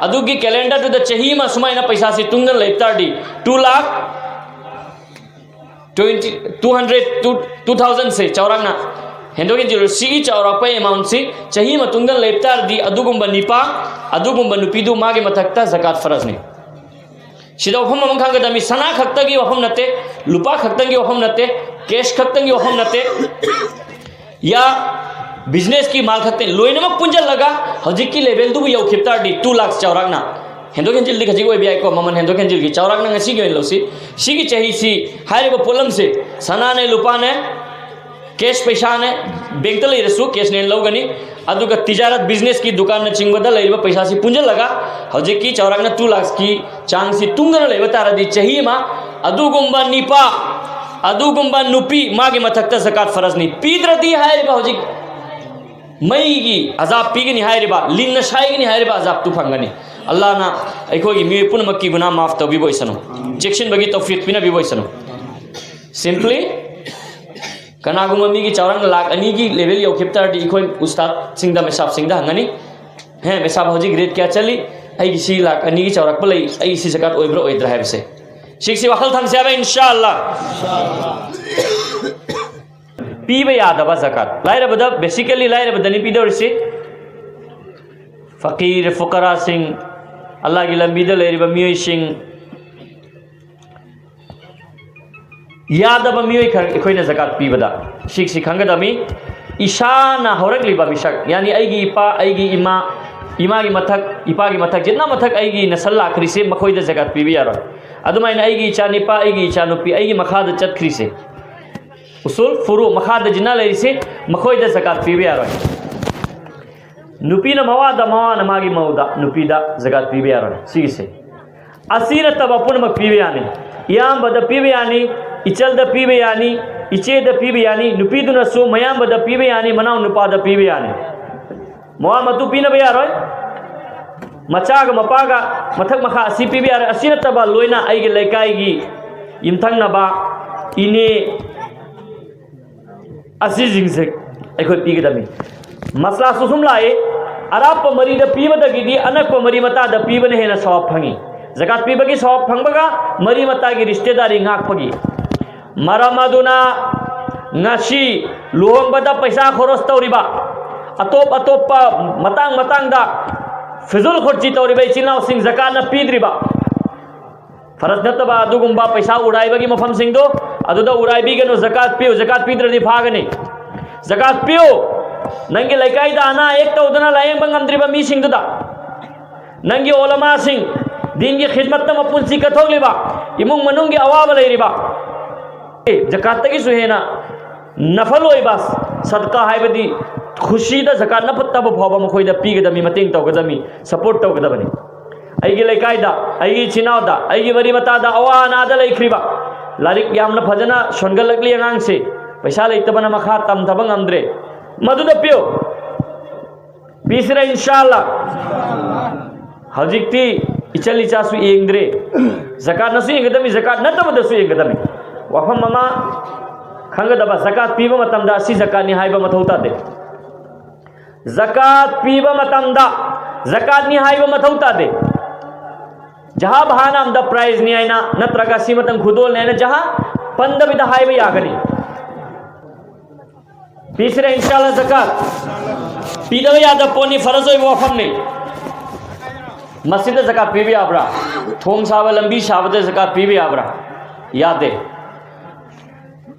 ꯑꯗꯨꯒꯤ calendarꯗꯨꯗ ꯆꯍꯤ ꯑꯃ ꯁꯨꯃꯥꯏꯅ ꯄꯩꯁꯥꯁꯤ ꯇꯨꯡꯗꯅ ꯂꯩꯕ ꯇꯥꯔꯗꯤ, two lakh twenty, two hundred, two, two thousandꯁꯦ ꯆꯥꯎꯔꯥꯛꯅ ꯍꯦꯟꯗꯣꯛ ꯍꯦꯟꯖꯤꯜꯂꯨ. ꯁꯤꯒꯤ ꯆꯥꯎꯔꯥꯛꯄ amountꯁꯤ ꯆꯍꯤ ꯑꯃ ꯇꯨꯡꯗ ꯂꯩꯕ ꯇꯥꯔꯗꯤ, ꯑꯗꯨꯒꯨꯝꯕ ꯅꯤꯄꯥ, ꯑꯗꯨꯒꯨꯝꯕ ꯅꯨꯄꯤꯗꯨ ꯃꯥꯒꯤ ꯃꯊꯛꯇ ꯖꯀꯥꯠ ꯐꯔꯖꯅꯤ. ꯁꯤꯗ ꯋꯥꯐꯝ ꯑꯃ ꯈꯪꯒꯗꯕꯅꯤ, ꯁꯅꯥ ꯈꯛꯇꯒꯤ ꯋꯥꯐꯝ ꯅꯠꯇꯦ, ꯂꯨꯄꯥ ꯈꯛꯇꯪꯒꯤ ꯋꯥꯐꯝ ꯅꯠꯇꯦ, cash ꯈꯛꯇꯪꯒꯤ ꯋꯥꯐꯝ ꯅꯠꯇꯦ, ꯌꯥ businessꯀꯤ ꯃꯥꯜ ꯈꯛꯇꯪ, ꯂꯣꯏꯅꯃꯛ ꯄꯨꯟꯁꯤꯜꯂꯒ ꯍꯧꯖꯤꯛꯀꯤ levelꯗꯨꯕꯨ ꯌꯧꯈꯤꯕ ꯇꯥꯔꯗꯤ, two lakh ꯆꯥꯎꯔꯥꯛꯅ, ꯍꯦꯟꯗꯣꯛ ꯍꯦꯟꯖꯤꯜꯗꯤ ꯈꯖꯤꯛ ꯑꯣꯏꯕ ꯌꯥꯏꯀꯣ, ꯃꯃꯜ ꯍꯦꯟꯗꯣꯛ ꯍꯦꯟꯖꯤꯜꯒꯤ ꯆꯥꯎꯔꯥꯛꯅ ꯉꯁꯤꯒꯤ ꯑꯣꯏꯅ ꯂꯧꯁꯤ. ꯁꯤꯒꯤ ꯆꯍꯤꯁꯤ ꯍꯥꯏꯔꯤꯕ ꯄꯣꯠꯂꯝꯁꯦ, ꯁꯅꯥꯅꯦ, ꯂꯨꯄꯥꯅꯦ, cash ꯄꯩꯁꯥꯅꯦ, bankꯇ ꯂꯩꯔꯁꯨ cashꯅꯦꯅ ꯂꯧꯒꯅꯤ. ꯑꯗꯨꯒ ꯇꯤꯖꯥꯔꯠ, businessꯀꯤ ꯗꯨꯀꯥꯟꯅꯆꯤꯡꯕꯗ ꯂꯩꯔꯤꯕ ꯄꯩꯁꯥꯁꯤ ꯄꯨꯟꯁꯤꯜꯂꯒ ꯍꯧꯖꯤꯛꯀꯤ ꯆꯥꯎꯔꯥꯛꯅ two lakhꯀꯤ ꯆꯥꯡꯁꯤ ꯇꯨꯡꯗꯅ ꯂꯩꯕ ꯇꯥꯔꯗꯤ, ꯆꯍꯤ ꯑꯃ ꯑꯗꯨꯒꯨꯝꯕ ꯅꯤꯄꯥ, ꯑꯗꯨꯒꯨꯝꯕ ꯅꯨꯄꯤ ꯃꯥꯒꯤ ꯃꯊꯛꯇ ꯖꯀꯥꯠ ꯐꯔꯖꯅꯤ. ꯄꯤꯗ꯭ꯔꯗꯤ ꯍꯥꯏꯔꯤꯕ ꯍꯧꯖꯤꯛ ꯃꯩꯒꯤ ꯑꯖꯥꯕ ꯄꯤꯒꯅꯤ ꯍꯥꯏꯔꯤꯕ, ꯂꯤꯟꯅ ꯁꯥꯏꯒꯅꯤ ꯍꯥꯏꯔꯤꯕ ꯑꯖꯥꯕꯇꯨ ꯐꯪꯒꯅꯤ. ꯑꯜꯂꯥꯍꯅ ꯑꯩꯈꯣꯏꯒꯤ ꯃꯤꯑꯣꯏ ꯄꯨꯝꯅꯃꯛꯀꯤ ꯒꯨꯅꯥ ꯃꯥꯐ ꯇꯧꯕꯤꯕ ꯑꯣꯏꯁꯅꯨ, ꯆꯦꯛꯁꯤꯟꯕꯒꯤ ꯇꯧꯐꯤꯛ ꯄꯤꯅꯕꯤꯕ ꯑꯣꯏꯁꯅꯨ. Simply, ꯀꯅꯥꯒꯨꯝꯕ ꯃꯤꯒꯤ ꯆꯥꯎꯔꯥꯛꯅ ꯂꯥꯛ ꯑꯅꯤꯒꯤ level ꯌꯧꯈꯤꯕ ꯇꯥꯔꯗꯤ, ꯑꯩꯈꯣꯏ ꯎꯁꯇꯥꯗꯁꯤꯡꯗ, ꯃꯦꯁꯥꯕꯁꯤꯡꯗ ꯍꯪꯒꯅꯤ, "ꯍꯦ, ꯃꯦꯁꯥꯕ, ꯍꯧꯖꯤꯛ rate ꯀꯌꯥ ꯆꯠꯂꯤ? ꯑꯩꯒꯤ ꯁꯤ ꯂꯥꯛ ꯑꯅꯤꯒꯤ ꯆꯥꯎꯔꯥꯛꯄ ꯂꯩ, ꯑꯩ ꯁꯤ ꯖꯀꯥꯠ ꯑꯣꯏꯕ꯭ꯔꯥ ꯑꯣꯏꯗ꯭ꯔꯥ?" ꯍꯥꯏꯕꯁꯦ, ꯁꯤꯒꯤꯁꯤ ꯋꯥꯈꯜ ꯊꯝꯁꯦ ꯍꯥꯏꯕ, ꯏꯟꯁꯥ ꯑꯜꯂꯥ. ꯄꯤꯕ ꯌꯥꯗꯕ ꯖꯀꯥꯠ, ꯂꯥꯏꯔꯕꯗ, basically ꯂꯥꯏꯔꯕꯗꯅꯤ ꯄꯤꯗꯧꯔꯤꯁꯤ. ꯐꯀꯤꯔ, ꯐꯨꯀꯔꯥꯁꯤꯡ, ꯑꯜꯂꯥꯍꯒꯤ ꯂꯝꯕꯤꯗ ꯂꯩꯔꯤꯕ ꯃꯤꯑꯣꯏꯁꯤꯡ, ꯌꯥꯗꯕ ꯃꯤꯑꯣꯏ ꯈꯔ ꯑꯩꯈꯣꯏꯅ ꯖꯀꯥꯠ ꯄꯤꯕꯗ ꯁꯤꯁꯤ ꯈꯪꯒꯗꯕꯅꯤ꯫ ꯏꯁꯥꯅ ꯍꯧꯔꯛꯂꯤꯕ ꯃꯤꯁꯛ, ꯌꯥꯅꯤ ꯑꯩꯒꯤ ꯏꯄꯥ, ꯑꯩꯒꯤ ꯏꯃꯥ, ꯏꯃꯥꯒꯤ ꯃꯊꯛ, ꯏꯄꯥꯒꯤ ꯃꯊꯛ, ꯖꯤꯠꯅ ꯃꯊꯛ ꯑꯩꯒꯤ ꯅꯁꯜ ꯂꯥꯛꯈ꯭ꯔꯤꯁꯦ, ꯃꯈꯣꯏꯗ ꯖꯀꯥꯠ ꯄꯤꯕ ꯌꯥꯔꯣꯏ꯫ ꯑꯗꯨꯃꯥꯏꯅ ꯑꯩꯒꯤ ꯏꯆꯥ ꯅꯤꯄꯥ, ꯑꯩꯒꯤ ꯏꯆꯥ ꯅꯨꯄꯤ, ꯑꯩꯒꯤ ꯃꯈꯥꯗ ꯆꯠꯈ꯭ꯔꯤꯁꯦ, ꯎꯁꯨꯜ ꯐꯨꯔꯨ ꯃꯈꯥꯗ ꯖꯤꯟꯅꯥ ꯂꯩꯔꯤꯁꯦ, ꯃꯈꯣꯏꯗ ꯖꯀꯥꯠ ꯄꯤꯕ ꯌꯥꯔꯣꯏ꯫ ꯅꯨꯄꯤꯅ ꯃꯋꯥꯗ, ꯃꯋꯥꯅ ꯃꯥꯒꯤ ꯃꯧꯗ, ꯅꯨꯄꯤꯗ ꯖꯀꯥꯠ ꯄꯤꯕ ꯌꯥꯔꯣꯏ꯫ ꯁꯤꯒꯤꯁꯦ ꯑꯁꯤ ꯅꯠꯇꯕ ꯄꯨꯝꯅꯃꯛ ꯄꯤꯕ ꯌꯥꯅꯤ꯫ ꯏꯌꯥꯝꯕꯗ ꯄꯤꯕ ꯌꯥꯅꯤ, ꯏꯆꯜꯗ ꯄꯤꯕ ꯌꯥꯅꯤ, ꯏꯆꯦꯗ ꯄꯤꯕ ꯌꯥꯅꯤ, ꯅꯨꯄꯤꯗꯨꯅꯁꯨ ꯃꯌꯥꯝꯕꯗ ꯄꯤꯕ ꯌꯥꯅꯤ, ꯃꯅꯥꯎ ꯅꯨꯄꯥꯗ ꯄꯤꯕ ꯌꯥꯅꯤ꯫ ꯃꯋꯥ ꯃꯇꯨ ꯄꯤꯅꯕ ꯌꯥꯔꯣꯏ꯫ ꯃꯆꯥꯒ ꯃꯄꯥꯒ ꯃꯊꯛ ꯃꯈꯥ ꯑꯁꯤ ꯄꯤꯕ ꯌꯥꯔꯣꯏ꯫ ꯑꯁꯤ ꯅꯠꯇꯕ ꯂꯣꯏꯅ ꯑꯩꯒꯤ ꯂꯩꯀꯥꯏꯒꯤ ꯌꯨꯝꯊꯪꯅꯕ, ꯏꯅꯦ, ꯑꯁꯤꯁꯤꯡꯁꯦ ꯑꯩꯈꯣꯏ ꯄꯤꯒꯗꯕꯅꯤ꯫ ꯃꯁꯂꯥꯁꯨ ꯁꯨꯝ ꯂꯥꯛꯏ, ꯑꯔꯥꯞꯄ ꯃꯔꯤꯗ ꯄꯤꯕꯗꯒꯤꯗꯤ ꯑꯅꯛꯄ ꯃꯔꯤ ꯃꯇꯥꯗ ꯄꯤꯕꯅ ꯍꯦꯟꯅ ꯁꯋꯥꯕ ꯐꯪꯉꯤ꯫ ꯖꯀꯥꯠ ꯄꯤꯕꯒꯤ ꯁꯋꯥꯕ ꯐꯪꯕꯒ ꯃꯔꯤ ꯃꯇꯥꯒꯤ ꯔꯤꯁꯇꯦꯗꯥꯔꯤ ꯉꯥꯛꯄꯒꯤ꯫ ꯃꯔꯝ ꯑꯗꯨꯅ ꯉꯁꯤ ꯂꯨꯍꯣꯡꯕꯗ ꯄꯩꯁꯥ ꯈꯣꯔꯁ ꯇꯧꯔꯤꯕ, ꯑꯇꯣꯞ ꯑꯇꯣꯞꯄ ꯃꯇꯥꯡ ꯃꯇꯥꯡꯗ ꯐꯤꯖꯨꯜ ꯈꯣꯔꯆꯤ ꯇꯧꯔꯤꯕ ꯏꯆꯤꯜ ꯏꯅꯥꯎꯁꯤꯡ, ꯖꯀꯥꯠꯅ ꯄꯤꯗ꯭ꯔꯤꯕ, ꯐꯔꯖ ꯅꯠꯇꯕ ꯑꯗꯨꯒꯨꯝꯕ ꯄꯩꯁꯥ ꯎꯔꯥꯏꯕꯒꯤ ꯃꯐꯝꯁꯤꯡꯗꯣ ꯑꯗꯨꯗ ꯎꯔꯥꯏꯕꯤꯒꯅꯨ꯫ ꯖꯀꯥꯠ ꯄꯤꯌꯨ, ꯖꯀꯥꯠ ꯄꯤꯗ꯭ꯔꯗꯤ ꯐꯥꯒꯅꯤ꯫ ꯖꯀꯥꯠ ꯄꯤꯌꯨ꯫ ꯅꯪꯒꯤ ꯂꯩꯀꯥꯏꯗ ꯑꯅꯥ ꯑꯌꯦꯛ ꯇꯧꯗꯅ ꯂꯥꯌꯦꯡꯕ ꯉꯝꯗ꯭ꯔꯤꯕ ꯃꯤꯁꯤꯡꯗꯨꯗ, ꯅꯪꯒꯤ ꯑꯣꯂꯃꯥꯁꯤꯡ, ꯗꯤꯟꯒꯤ ꯈꯤꯗꯃꯠꯇ ꯃꯄꯨꯟꯁꯤ ꯀꯠꯊꯣꯛꯂꯤꯕ, ꯏꯃꯨꯡ ꯃꯅꯨꯡꯒꯤ ꯑꯋꯥꯕ ꯂꯩꯔꯤꯕ, ꯑꯦ, ꯖꯀꯥꯠꯇꯒꯤꯁꯨ ꯍꯦꯟꯅ ꯅꯐꯜ ꯑꯣꯏꯕ ꯁꯗꯀꯥ ꯍꯥꯏꯕꯗꯤ ꯈꯨꯁꯤꯗ ꯖꯀꯥꯠ ꯅꯐꯠꯇꯕ ꯐꯥꯎꯕ ꯃꯈꯣꯏꯗ ꯄꯤꯒꯗꯕꯅꯤ, ꯃꯇꯦꯡ ꯇꯧꯒꯗꯕꯅꯤ, ꯁꯄꯣꯔꯠ ꯇꯧꯒꯗꯕꯅꯤ꯫ ꯑꯩꯒꯤ ꯂꯩꯀꯥꯏꯗ, ꯑꯩꯒꯤ ꯏꯆꯤꯟ ꯏꯅꯥꯎꯗ, ꯑꯩꯒꯤ ꯃꯔꯤ ꯃꯇꯥꯗ ꯑꯋꯥ ꯑꯅꯥꯗ ꯂꯩꯈ꯭ꯔꯤꯕ, ꯂꯥꯏꯔꯤꯛ ꯌꯥꯝꯅ ꯐꯖꯅ ꯁꯣꯟꯒꯠꯂꯛꯂꯤ ꯑꯉꯥꯡꯁꯦ, ꯄꯩꯁꯥ ꯂꯩꯇꯕꯅ ꯃꯈꯥ ꯇꯝꯊꯕ ꯉꯝꯗ꯭ꯔꯦ, ꯃꯗꯨꯗ ꯄꯤꯌꯨ꯫ ꯄꯤꯁꯤꯔ ꯏꯟꯁꯥꯜꯂꯥ? ꯍꯧꯖꯤꯛꯇꯤ ꯏꯆꯜ ꯏꯆꯥꯁꯨ ꯌꯦꯡꯗ꯭ꯔꯦ꯫ ꯖꯀꯥꯠꯅꯁꯨ ꯌꯦꯡꯒꯗꯕꯅꯤ, ꯖꯀꯥꯠ ꯅꯠꯇꯕꯗꯁꯨ ꯌꯦꯡꯒꯗꯕꯅꯤ꯫ ꯋꯥꯐꯝ ꯑꯃ ꯈꯪꯒꯗꯕ, ꯖꯀꯥꯠ ꯄꯤꯕ ꯃꯇꯝꯗ ꯑꯁꯤ ꯖꯀꯥꯠꯅꯤ ꯍꯥꯏꯕ ꯃꯊꯧ ꯇꯥꯗꯦ꯫ ꯖꯀꯥꯠ ꯄꯤꯕ ꯃꯇꯝꯗ ꯖꯀꯥꯠꯅꯤ ꯍꯥꯏꯕ ꯃꯊꯧ ꯇꯥꯗꯦ꯫ ꯖꯍꯥ ꯚꯥꯅ ꯑꯝꯗ ꯄ꯭ꯔꯥꯏꯖꯅꯤ ꯍꯥꯏꯅ, ꯅꯠꯇ꯭ꯔꯒ ꯁꯤ ꯃꯇꯝ ꯈꯨꯗꯣꯜꯅꯤ ꯍꯥꯏꯅ ꯖꯍꯥ ꯄꯟꯗꯕꯤꯗ ꯍꯥꯏꯕ ꯌꯥꯒꯅꯤ꯫ ꯄꯤꯁꯤꯔ ꯏꯟꯁꯥꯜꯂꯥ ꯖꯀꯥꯠ? ꯄꯤꯗꯕ ꯌꯥꯗꯕ ꯄꯣꯠꯅꯤ, ꯐꯔꯖ ꯑꯣꯏꯕ ꯋꯥꯐꯝꯅꯤ꯫ ꯃꯁꯖꯤꯗ ꯖꯀꯥꯠ ꯄꯤꯕ ꯌꯥꯕ꯭ꯔꯥ? ꯊꯣꯡ ꯁꯥꯕ, ꯂꯝꯕꯤ ꯁꯥꯕꯗ ꯖꯀꯥꯠ ꯄꯤꯕ ꯌꯥꯕ꯭ꯔꯥ? ꯌꯥꯗꯦ꯫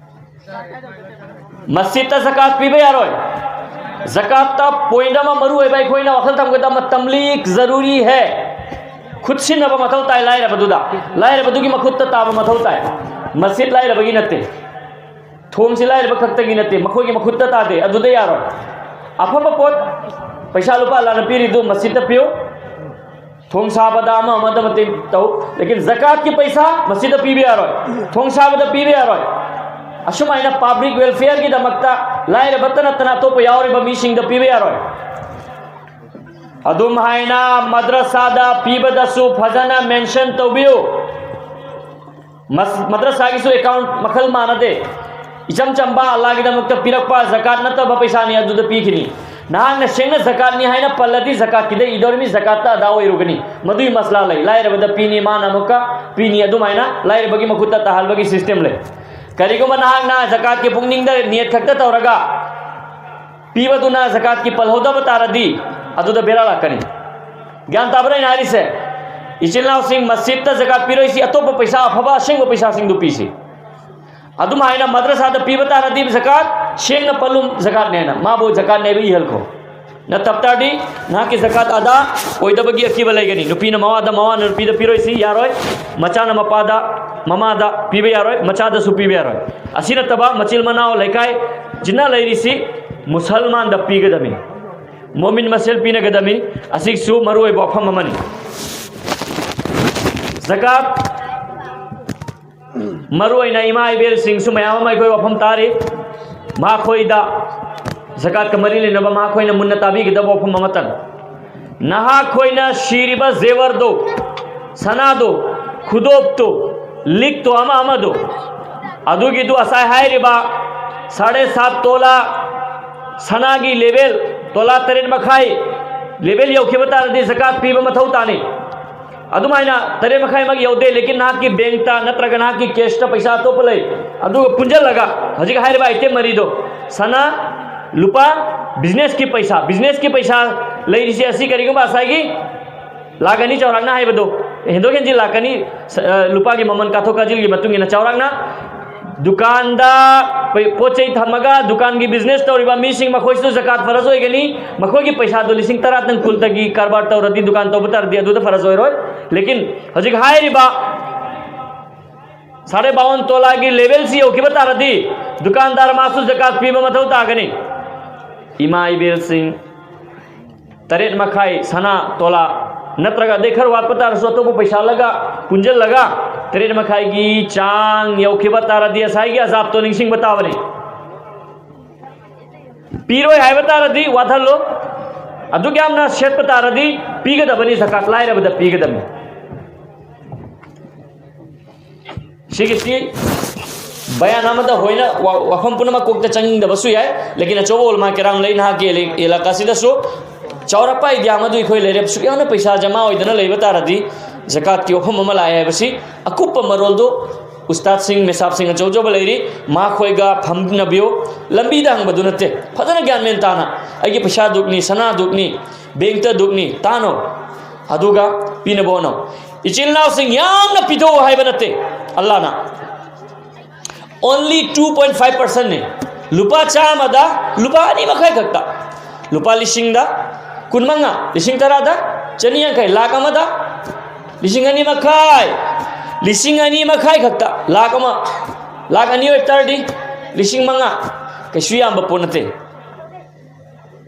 ꯃꯁꯖꯤꯗꯇ ꯖꯀꯥꯠ ꯄꯤꯕ ꯌꯥꯔꯣꯏ꯫ ꯖꯀꯥꯠꯇ ꯄꯣꯏꯟꯠ ꯑꯃ ꯃꯔꯨ ꯑꯣꯏꯕ ꯑꯩꯈꯣꯏꯅ ꯋꯥꯈꯜ ꯊꯝꯒꯗꯕ, ꯇꯝꯂꯤꯛ ꯖꯔꯨꯔꯤ ꯍꯦ꯫ ꯈꯨꯠꯁꯤꯟꯅꯕ ꯃꯊꯧ ꯇꯥꯏ ꯂꯥꯏꯔꯕꯗꯨꯗ꯫ ꯂꯥꯏꯔꯕꯗꯨꯒꯤ ꯃꯈꯨꯠꯇ ꯇꯥꯕ ꯃꯊꯧ ꯇꯥꯏ꯫ ꯃꯁꯖꯤꯗ ꯂꯥꯏꯔꯕꯒꯤ ꯅꯠꯇꯦ꯫ ꯊꯣꯡꯁꯤ ꯂꯥꯏꯔꯕ ꯈꯛꯇꯒꯤ ꯅꯠꯇꯦ, ꯃꯈꯣꯏꯒꯤ ꯃꯈꯨꯠꯇ ꯇꯥꯗꯦ꯫ ꯑꯗꯨꯗ ꯌꯥꯔꯣꯏ꯫ ꯑꯐꯕ ꯄꯣꯠ, ꯄꯩꯁꯥ ꯂꯨꯄꯥ ꯂꯥꯟꯅ ꯄꯤꯔꯤꯗꯨ ꯃꯁꯖꯤꯗꯇ ꯄꯤꯌꯨ꯫ ꯊꯣꯡ ꯁꯥꯕꯗ ꯑꯃ ꯑꯃꯗ ꯃꯇꯦꯡ ꯇꯧ, ꯂꯦꯀꯤꯟ ꯖꯀꯥꯠꯀꯤ ꯄꯩꯁꯥ ꯃꯁꯤꯗ ꯄꯤꯕ ꯌꯥꯔꯣꯏ, ꯊꯣꯡ ꯁꯥꯕꯗ ꯄꯤꯕ ꯌꯥꯔꯣꯏ꯫ ꯑꯁꯨꯃꯥꯏꯅ ꯄꯕ꯭ꯂꯤꯛ ꯋꯦꯜꯐꯤꯌꯔꯒꯤꯗꯃꯛꯇ ꯂꯥꯏꯔꯕꯇ ꯅꯠꯇꯅ ꯑꯇꯣꯞꯄ ꯌꯥꯎꯔꯤꯕ ꯃꯤꯁꯤꯡꯗ ꯄꯤꯕ ꯌꯥꯔꯣꯏ꯫ ꯑꯗꯨꯝ ꯍꯥꯏꯅ ꯃꯗ꯭ꯔꯁꯥꯗ ꯄꯤꯕꯗꯁꯨ ꯐꯖꯅ ꯃꯦꯟꯁꯟ ꯇꯧꯕꯤꯌꯨ꯫ ꯃꯁ-, ꯃꯗ꯭ꯔꯁꯥꯒꯤꯁꯨ ꯑꯦꯀꯥꯎꯟꯠ ꯃꯈꯜ ꯃꯥꯟꯅꯗꯦ꯫ ꯏꯆꯝ ꯆꯝꯕ ꯑꯜꯂꯥꯒꯤꯗꯃꯛꯇ ꯄꯤꯔꯛꯄ ꯖꯀꯥꯠ ꯅꯠꯇꯕ ꯄꯩꯁꯥꯅꯤ, ꯑꯗꯨꯗ ꯄꯤꯈꯤꯅꯤ꯫ ꯅꯍꯥꯛꯅ ꯁꯦꯡꯅ ꯖꯀꯥꯠꯅꯤ ꯍꯥꯏꯅ ꯄꯜꯂꯗꯤ ꯖꯀꯥꯠꯀꯤꯗ ꯏꯗꯧꯔꯤꯃꯤ, ꯖꯀꯥꯠꯇ ꯑꯗꯥ ꯑꯣꯏꯔꯨꯒꯅꯤ꯫ ꯃꯗꯨꯒꯤ ꯃꯁꯂꯥ ꯂꯩ꯫ ꯂꯥꯏꯔꯕꯗ ꯄꯤꯅꯤ, ꯃꯥꯅ ꯑꯃꯨꯛꯀ ꯄꯤꯅꯤ, ꯑꯗꯨꯃꯥꯏꯅ ꯂꯥꯏꯔꯕꯒꯤ ꯃꯈꯨꯠꯇ ꯇꯥꯍꯟꯕꯒꯤ ꯁꯤꯁꯇꯦꯝ ꯂꯩ꯫ ꯀꯔꯤꯒꯨꯝꯕ ꯅꯍꯥꯛꯅ ꯖꯀꯥꯠꯀꯤ ꯄꯨꯛꯅꯤꯡꯗ ꯅꯤꯌꯠ ꯈꯛꯇ ꯇꯧꯔꯒ ꯄꯤꯕꯗꯨꯅ ꯖꯀꯥꯠꯀꯤ ꯄꯜꯍꯧꯗꯕ ꯇꯥꯔꯗꯤ ꯑꯗꯨꯗ ꯕꯦꯔꯥ ꯂꯥꯛꯀꯅꯤ꯫ ꯒ꯭ꯌꯥꯟ ꯇꯥꯕ꯭ꯔꯥ ꯑꯩꯅ ꯍꯥꯏꯔꯤꯁꯦ? ꯏꯆꯤꯜ ꯏꯅꯥꯎꯁꯤꯡ, ꯃꯁꯖꯤꯗꯇ ꯖꯀꯥꯠ ꯄꯤꯔꯣꯏꯁꯤ, ꯑꯇꯣꯞꯄ ꯄꯩꯁꯥ ꯑꯐꯕ ꯑꯁꯦꯡꯕ ꯄꯩꯁꯥꯁꯤꯡꯗꯨ ꯄꯤꯁꯤ꯫ ꯑꯗꯨꯝ ꯍꯥꯏꯅ ꯃꯗ꯭ꯔꯁꯥꯗ ꯄꯤꯕ ꯇꯥꯔꯗꯤ ꯖꯀꯥꯠ ꯁꯦꯡꯅ ꯄꯜꯂꯨ, ꯖꯀꯥꯠꯅꯦꯅ ꯃꯥꯕꯨ ꯖꯀꯥꯠꯅꯦꯕ ꯏꯍꯜꯈꯣ꯫ ꯅꯠꯇꯕ ꯇꯥꯔꯗꯤ ꯅꯍꯥꯛꯀꯤ ꯖꯀꯥꯠ ꯑꯗꯥ ꯑꯣꯏꯗꯕꯒꯤ ꯑꯀꯤꯕ ꯂꯩꯒꯅꯤ꯫ ꯅꯨꯄꯤꯅ ꯃꯋꯥꯗ, ꯃꯋꯥꯅ ꯅꯨꯄꯤꯗ ꯄꯤꯔꯣꯏꯁꯤ, ꯌꯥꯔꯣꯏ꯫ ꯃꯆꯥꯅ ꯃꯄꯥꯗ, ꯃꯃꯥꯗ ꯄꯤꯕ ꯌꯥꯔꯣꯏ, ꯃꯆꯥꯗꯁꯨ ꯄꯤꯕ ꯌꯥꯔꯣꯏ꯫ ꯑꯁꯤ ꯅꯠꯇꯕ ꯃꯆꯤꯜ ꯃꯅꯥꯎ, ꯂꯩꯀꯥꯏ ꯖꯤꯟꯅ ꯂꯩꯔꯤꯁꯤ ꯃꯨꯁꯜꯃꯥꯟꯗ ꯄꯤꯒꯗꯕꯅꯤ꯫ ꯃꯣꯃꯤꯟ ꯃꯁꯦꯜ ꯄꯤꯅꯒꯗꯕꯅꯤ꯫ ꯑꯁꯤꯁꯨ ꯃꯔꯨꯑꯣꯏꯕ ꯋꯥꯐꯝ ꯑꯃꯅꯤ꯫ ꯖꯀꯥꯠ ꯃꯔꯨꯑꯣꯏꯅ ꯏꯃꯥ ꯏꯕꯦꯜꯁꯤꯡꯁꯨ ꯃꯌꯥꯝ ꯑꯃ ꯑꯩꯈꯣꯏ ꯋꯥꯐꯝ ꯇꯥꯔꯤ꯫ ꯃꯈꯣꯏꯗ ꯖꯀꯥꯠꯀ ꯃꯔꯤ ꯂꯩꯅꯕ ꯃꯈꯣꯏꯅ ꯃꯨꯟꯅ ꯇꯥꯕꯤꯒꯗꯕ ꯋꯥꯐꯝ ꯑꯃꯇꯪ꯫ ꯅꯍꯥꯛꯈꯣꯏꯅ ꯁꯤꯔꯤꯕ ꯖꯦꯋꯔꯗꯣ, ꯁꯅꯥꯗꯣ, ꯈꯨꯗꯣꯞꯇꯣ, ꯂꯤꯛꯇꯣ, ꯑꯃ ꯑꯃꯗꯣ, ꯑꯗꯨꯒꯤꯗꯨ ꯉꯁꯥꯏ ꯍꯥꯏꯔꯤꯕ ꯁꯥꯔꯦ ꯁꯥꯠ ꯇꯣꯂꯥ ꯁꯅꯥꯒꯤ ꯂꯦꯕꯦꯜ, ꯇꯣꯂꯥ ꯇꯔꯦꯠ ꯃꯈꯥꯏ ꯂꯦꯕꯦꯜ ꯌꯧꯈꯤꯕ ꯇꯥꯔꯗꯤ ꯖꯀꯥꯠ ꯄꯤꯕ ꯃꯊꯧ ꯇꯥꯅꯤ꯫ ꯑꯗꯨꯃꯥꯏꯅ ꯇꯔꯦꯠ ꯃꯈꯥꯏꯃꯛ ꯌꯧꯗꯦ, ꯂꯦꯀꯤꯟ ꯅꯍꯥꯛꯀꯤ ꯕꯦꯡꯛꯇ ꯅꯠꯇ꯭ꯔꯒ ꯅꯍꯥꯛꯀꯤ ꯀꯦꯁꯇ ꯄꯩꯁꯥ ꯑꯇꯣꯞꯄ ꯂꯩ, ꯑꯗꯨꯒ ꯄꯨꯟꯁꯤꯜꯂꯒ ꯍꯧꯖꯤꯛ ꯍꯥꯏꯔꯤꯕ ꯑꯥꯏꯇꯦꯝ ꯃꯔꯤꯗꯣ, ꯁꯅꯥ, ꯂꯨꯄꯥ, ꯕꯤꯖꯤꯅꯦꯁꯀꯤ ꯄꯩꯁꯥ, ꯕꯤꯖꯤꯅꯦꯁꯀꯤ ꯄꯩꯁꯥ ꯂꯩꯔꯤꯁꯦ ꯑꯁꯤ ꯀꯔꯤꯒꯨꯝꯕ ꯉꯁꯥꯏꯒꯤ ꯂꯥꯛ ꯑꯅꯤ ꯆꯥꯎꯔꯥꯛꯅ ꯍꯥꯏꯕꯗꯣ, ꯍꯦꯟꯗꯣꯛ ꯍꯦꯟꯖꯤꯟ ꯂꯥꯛ ꯑꯅꯤ, ꯑ, ꯂꯨꯄꯥꯒꯤ ꯃꯃꯜ ꯀꯥꯊꯣꯛ ꯀꯥꯁꯤꯟꯒꯤ ꯃꯇꯨꯡ ꯏꯟꯅ ꯆꯥꯎꯔꯥꯛꯅ ꯗꯨꯀꯥꯟꯗ ꯄꯣꯠ ꯆꯩ ꯊꯝꯃꯒ ꯗꯨꯀꯥꯟꯒꯤ ꯕꯤꯖꯤꯅꯦꯁ ꯇꯧꯔꯤꯕ ꯃꯤꯁꯤꯡ, ꯃꯈꯣꯏꯁꯨ ꯖꯀꯥꯠ ꯐꯔꯖ ꯑꯣꯏꯒꯅꯤ꯫ ꯃꯈꯣꯏꯒꯤ ꯄꯩꯁꯥꯗꯨ ꯂꯤꯁꯤꯡ ꯇꯔꯥꯗꯪ, ꯀꯨꯟꯇꯒꯤ ꯀꯔꯕꯥꯔ ꯇꯧꯔꯗꯤ, ꯗꯨꯀꯥꯟ ꯇꯧꯕ ꯇꯥꯔꯗꯤ, ꯑꯗꯨꯗ ꯐꯔꯖ ꯑꯣꯏꯔꯣꯏ꯫ ꯂꯦꯀꯤꯟ ꯍꯧꯖꯤꯛ ꯍꯥꯏꯔꯤꯕ ꯁꯥꯔꯦ ꯕꯥꯋꯟ ꯇꯣꯂꯥꯒꯤ ꯂꯦꯚꯦꯜꯁꯤ ꯌꯧꯈꯤꯕ ꯇꯥꯔꯗꯤ, ꯗꯨꯀꯥꯟꯗꯥꯔ ꯃꯥꯁꯨ ꯖꯀꯥꯠ ꯄꯤꯕ ꯃꯊꯧ ꯇꯥꯒꯅꯤ꯫ ꯏꯃꯥ ꯏꯕꯦꯜꯁꯤꯡ, ꯇꯔꯦꯠ ꯃꯈꯥꯏ ꯁꯅꯥ ꯇꯣꯂꯥ ꯅꯠꯇ꯭ꯔꯒ ꯑꯗꯩ ꯈꯔ ꯋꯥꯠꯄ ꯇꯥꯔꯁꯨ, ꯑꯇꯣꯞꯄ ꯄꯩꯁꯥ ꯂꯒ ꯄꯨꯟꯁꯤꯜꯂꯒ ꯇꯔꯦꯠ ꯃꯈꯥꯏꯒꯤ ꯆꯥꯡ ꯌꯧꯈꯤꯕ ꯇꯥꯔꯗꯤ, ꯉꯁꯥꯏꯒꯤ ꯑꯖꯥꯕꯇꯣ ꯅꯤꯡꯁꯤꯡꯕ ꯇꯥꯕꯅꯤ꯫ ꯄꯤꯔꯣꯏ ꯍꯥꯏꯕ ꯇꯥꯔꯗꯤ ꯋꯥꯊꯜꯂꯣ꯫ ꯑꯗꯨꯛ ꯌꯥꯝꯅ ꯁꯦꯠꯄ ꯇꯥꯔꯗꯤ ꯄꯤꯒꯗꯕꯅꯤ, ꯖꯀꯥꯠ ꯂꯥꯏꯔꯕꯗ ꯄꯤꯒꯗꯕꯅꯤ꯫ ꯁꯤꯒꯤꯁꯤ ꯕꯌꯥꯟ ꯑꯃꯗ ꯍꯣꯏꯅ ꯋꯥ-, ꯋꯥꯐꯝ ꯄꯨꯝꯅꯃꯛ ꯀꯣꯛꯇ ꯆꯪꯗꯕꯁꯨ ꯌꯥꯏ, ꯂꯦꯀꯤꯟ ꯑꯆꯧꯕ ꯎꯂꯃꯥ ꯀꯤꯔꯥꯝ ꯂꯩ ꯅꯍꯥꯛꯀꯤ ꯑꯦꯂꯤ-, ꯑꯦꯂꯥꯀꯥꯁꯤꯗꯁꯨ꯫ ꯆꯥꯎꯔꯛꯄ ꯑꯥꯏꯗꯤꯌꯥ ꯑꯃꯗꯨ ꯑꯩꯈꯣꯏ ꯂꯩꯔꯦ꯫ ꯁꯨꯛ ꯌꯥꯝꯅ ꯄꯩꯁꯥ ꯖꯃꯥ ꯑꯣꯏꯗꯅ ꯂꯩꯕ ꯇꯥꯔꯗꯤ ꯖꯀꯥꯠꯀꯤ ꯋꯥꯐꯝ ꯑꯃ ꯂꯥꯛꯑꯦ ꯍꯥꯏꯕꯁꯤ ꯑꯀꯨꯞꯄ ꯃꯔꯣꯜꯗꯨ ꯎꯁꯇꯥꯗꯁꯤꯡ, ꯃꯦꯁꯥꯕꯁꯤꯡ ꯑꯆꯧ ꯑꯆꯧꯕ ꯂꯩꯔꯤ, ꯃꯈꯣꯏꯒ ꯐꯝꯅꯕꯤꯌꯨ꯫ ꯂꯝꯕꯤꯗ ꯍꯪꯕꯗꯨ ꯅꯠꯇꯦ, ꯐꯖꯅ ꯒ꯭ꯌꯥꯟ ꯃꯦꯟ ꯇꯥꯅ, ꯑꯩꯒꯤ ꯄꯩꯁꯥ ꯗꯨꯛꯅꯤ, ꯁꯅꯥ ꯗꯨꯛꯅꯤ, ꯕꯦꯡꯛꯇ ꯗꯨꯛꯅꯤ, ꯇꯥꯅꯧ꯫ ꯑꯗꯨꯒ ꯄꯤꯅꯕ ꯍꯣꯠꯅꯧ꯫ ꯏꯆꯤꯜ ꯏꯅꯥꯎꯁꯤꯡ ꯌꯥꯝꯅ ꯄꯤꯊꯣꯛꯎ ꯍꯥꯏꯕ ꯅꯠꯇꯦ ꯑꯜꯂꯥꯅ꯫ Only two point five percent ꯅꯤ꯫ ꯂꯨꯄꯥ ꯆꯥꯝꯃꯗ ꯂꯨꯄꯥ ꯑꯅꯤ ꯃꯈꯥꯏ ꯈꯛꯇ꯫ ꯂꯨꯄꯥ ꯂꯤꯁꯤꯡꯗ ꯀꯨꯟ ꯃꯉꯥ, ꯂꯤꯁꯤꯡ ꯇꯔꯥꯗ ꯆꯅꯤ ꯌꯥꯡꯈꯩ, ꯂꯥꯛ ꯑꯃꯗ ꯂꯤꯁꯤꯡ ꯑꯅꯤ ꯃꯈꯥꯏ, ꯂꯤꯁꯤꯡ ꯑꯅꯤ ꯃꯈꯥꯏ ꯈꯛꯇ꯫ ꯂꯥꯛ ꯑꯃ, ꯂꯥꯛ ꯑꯅꯤ ꯑꯣꯏꯕ ꯇꯥꯔꯗꯤ ꯂꯤꯁꯤꯡ ꯃꯉꯥ, ꯀꯩꯁꯨ ꯌꯥꯝꯕ ꯄꯣꯠ ꯅꯠꯇꯦ꯫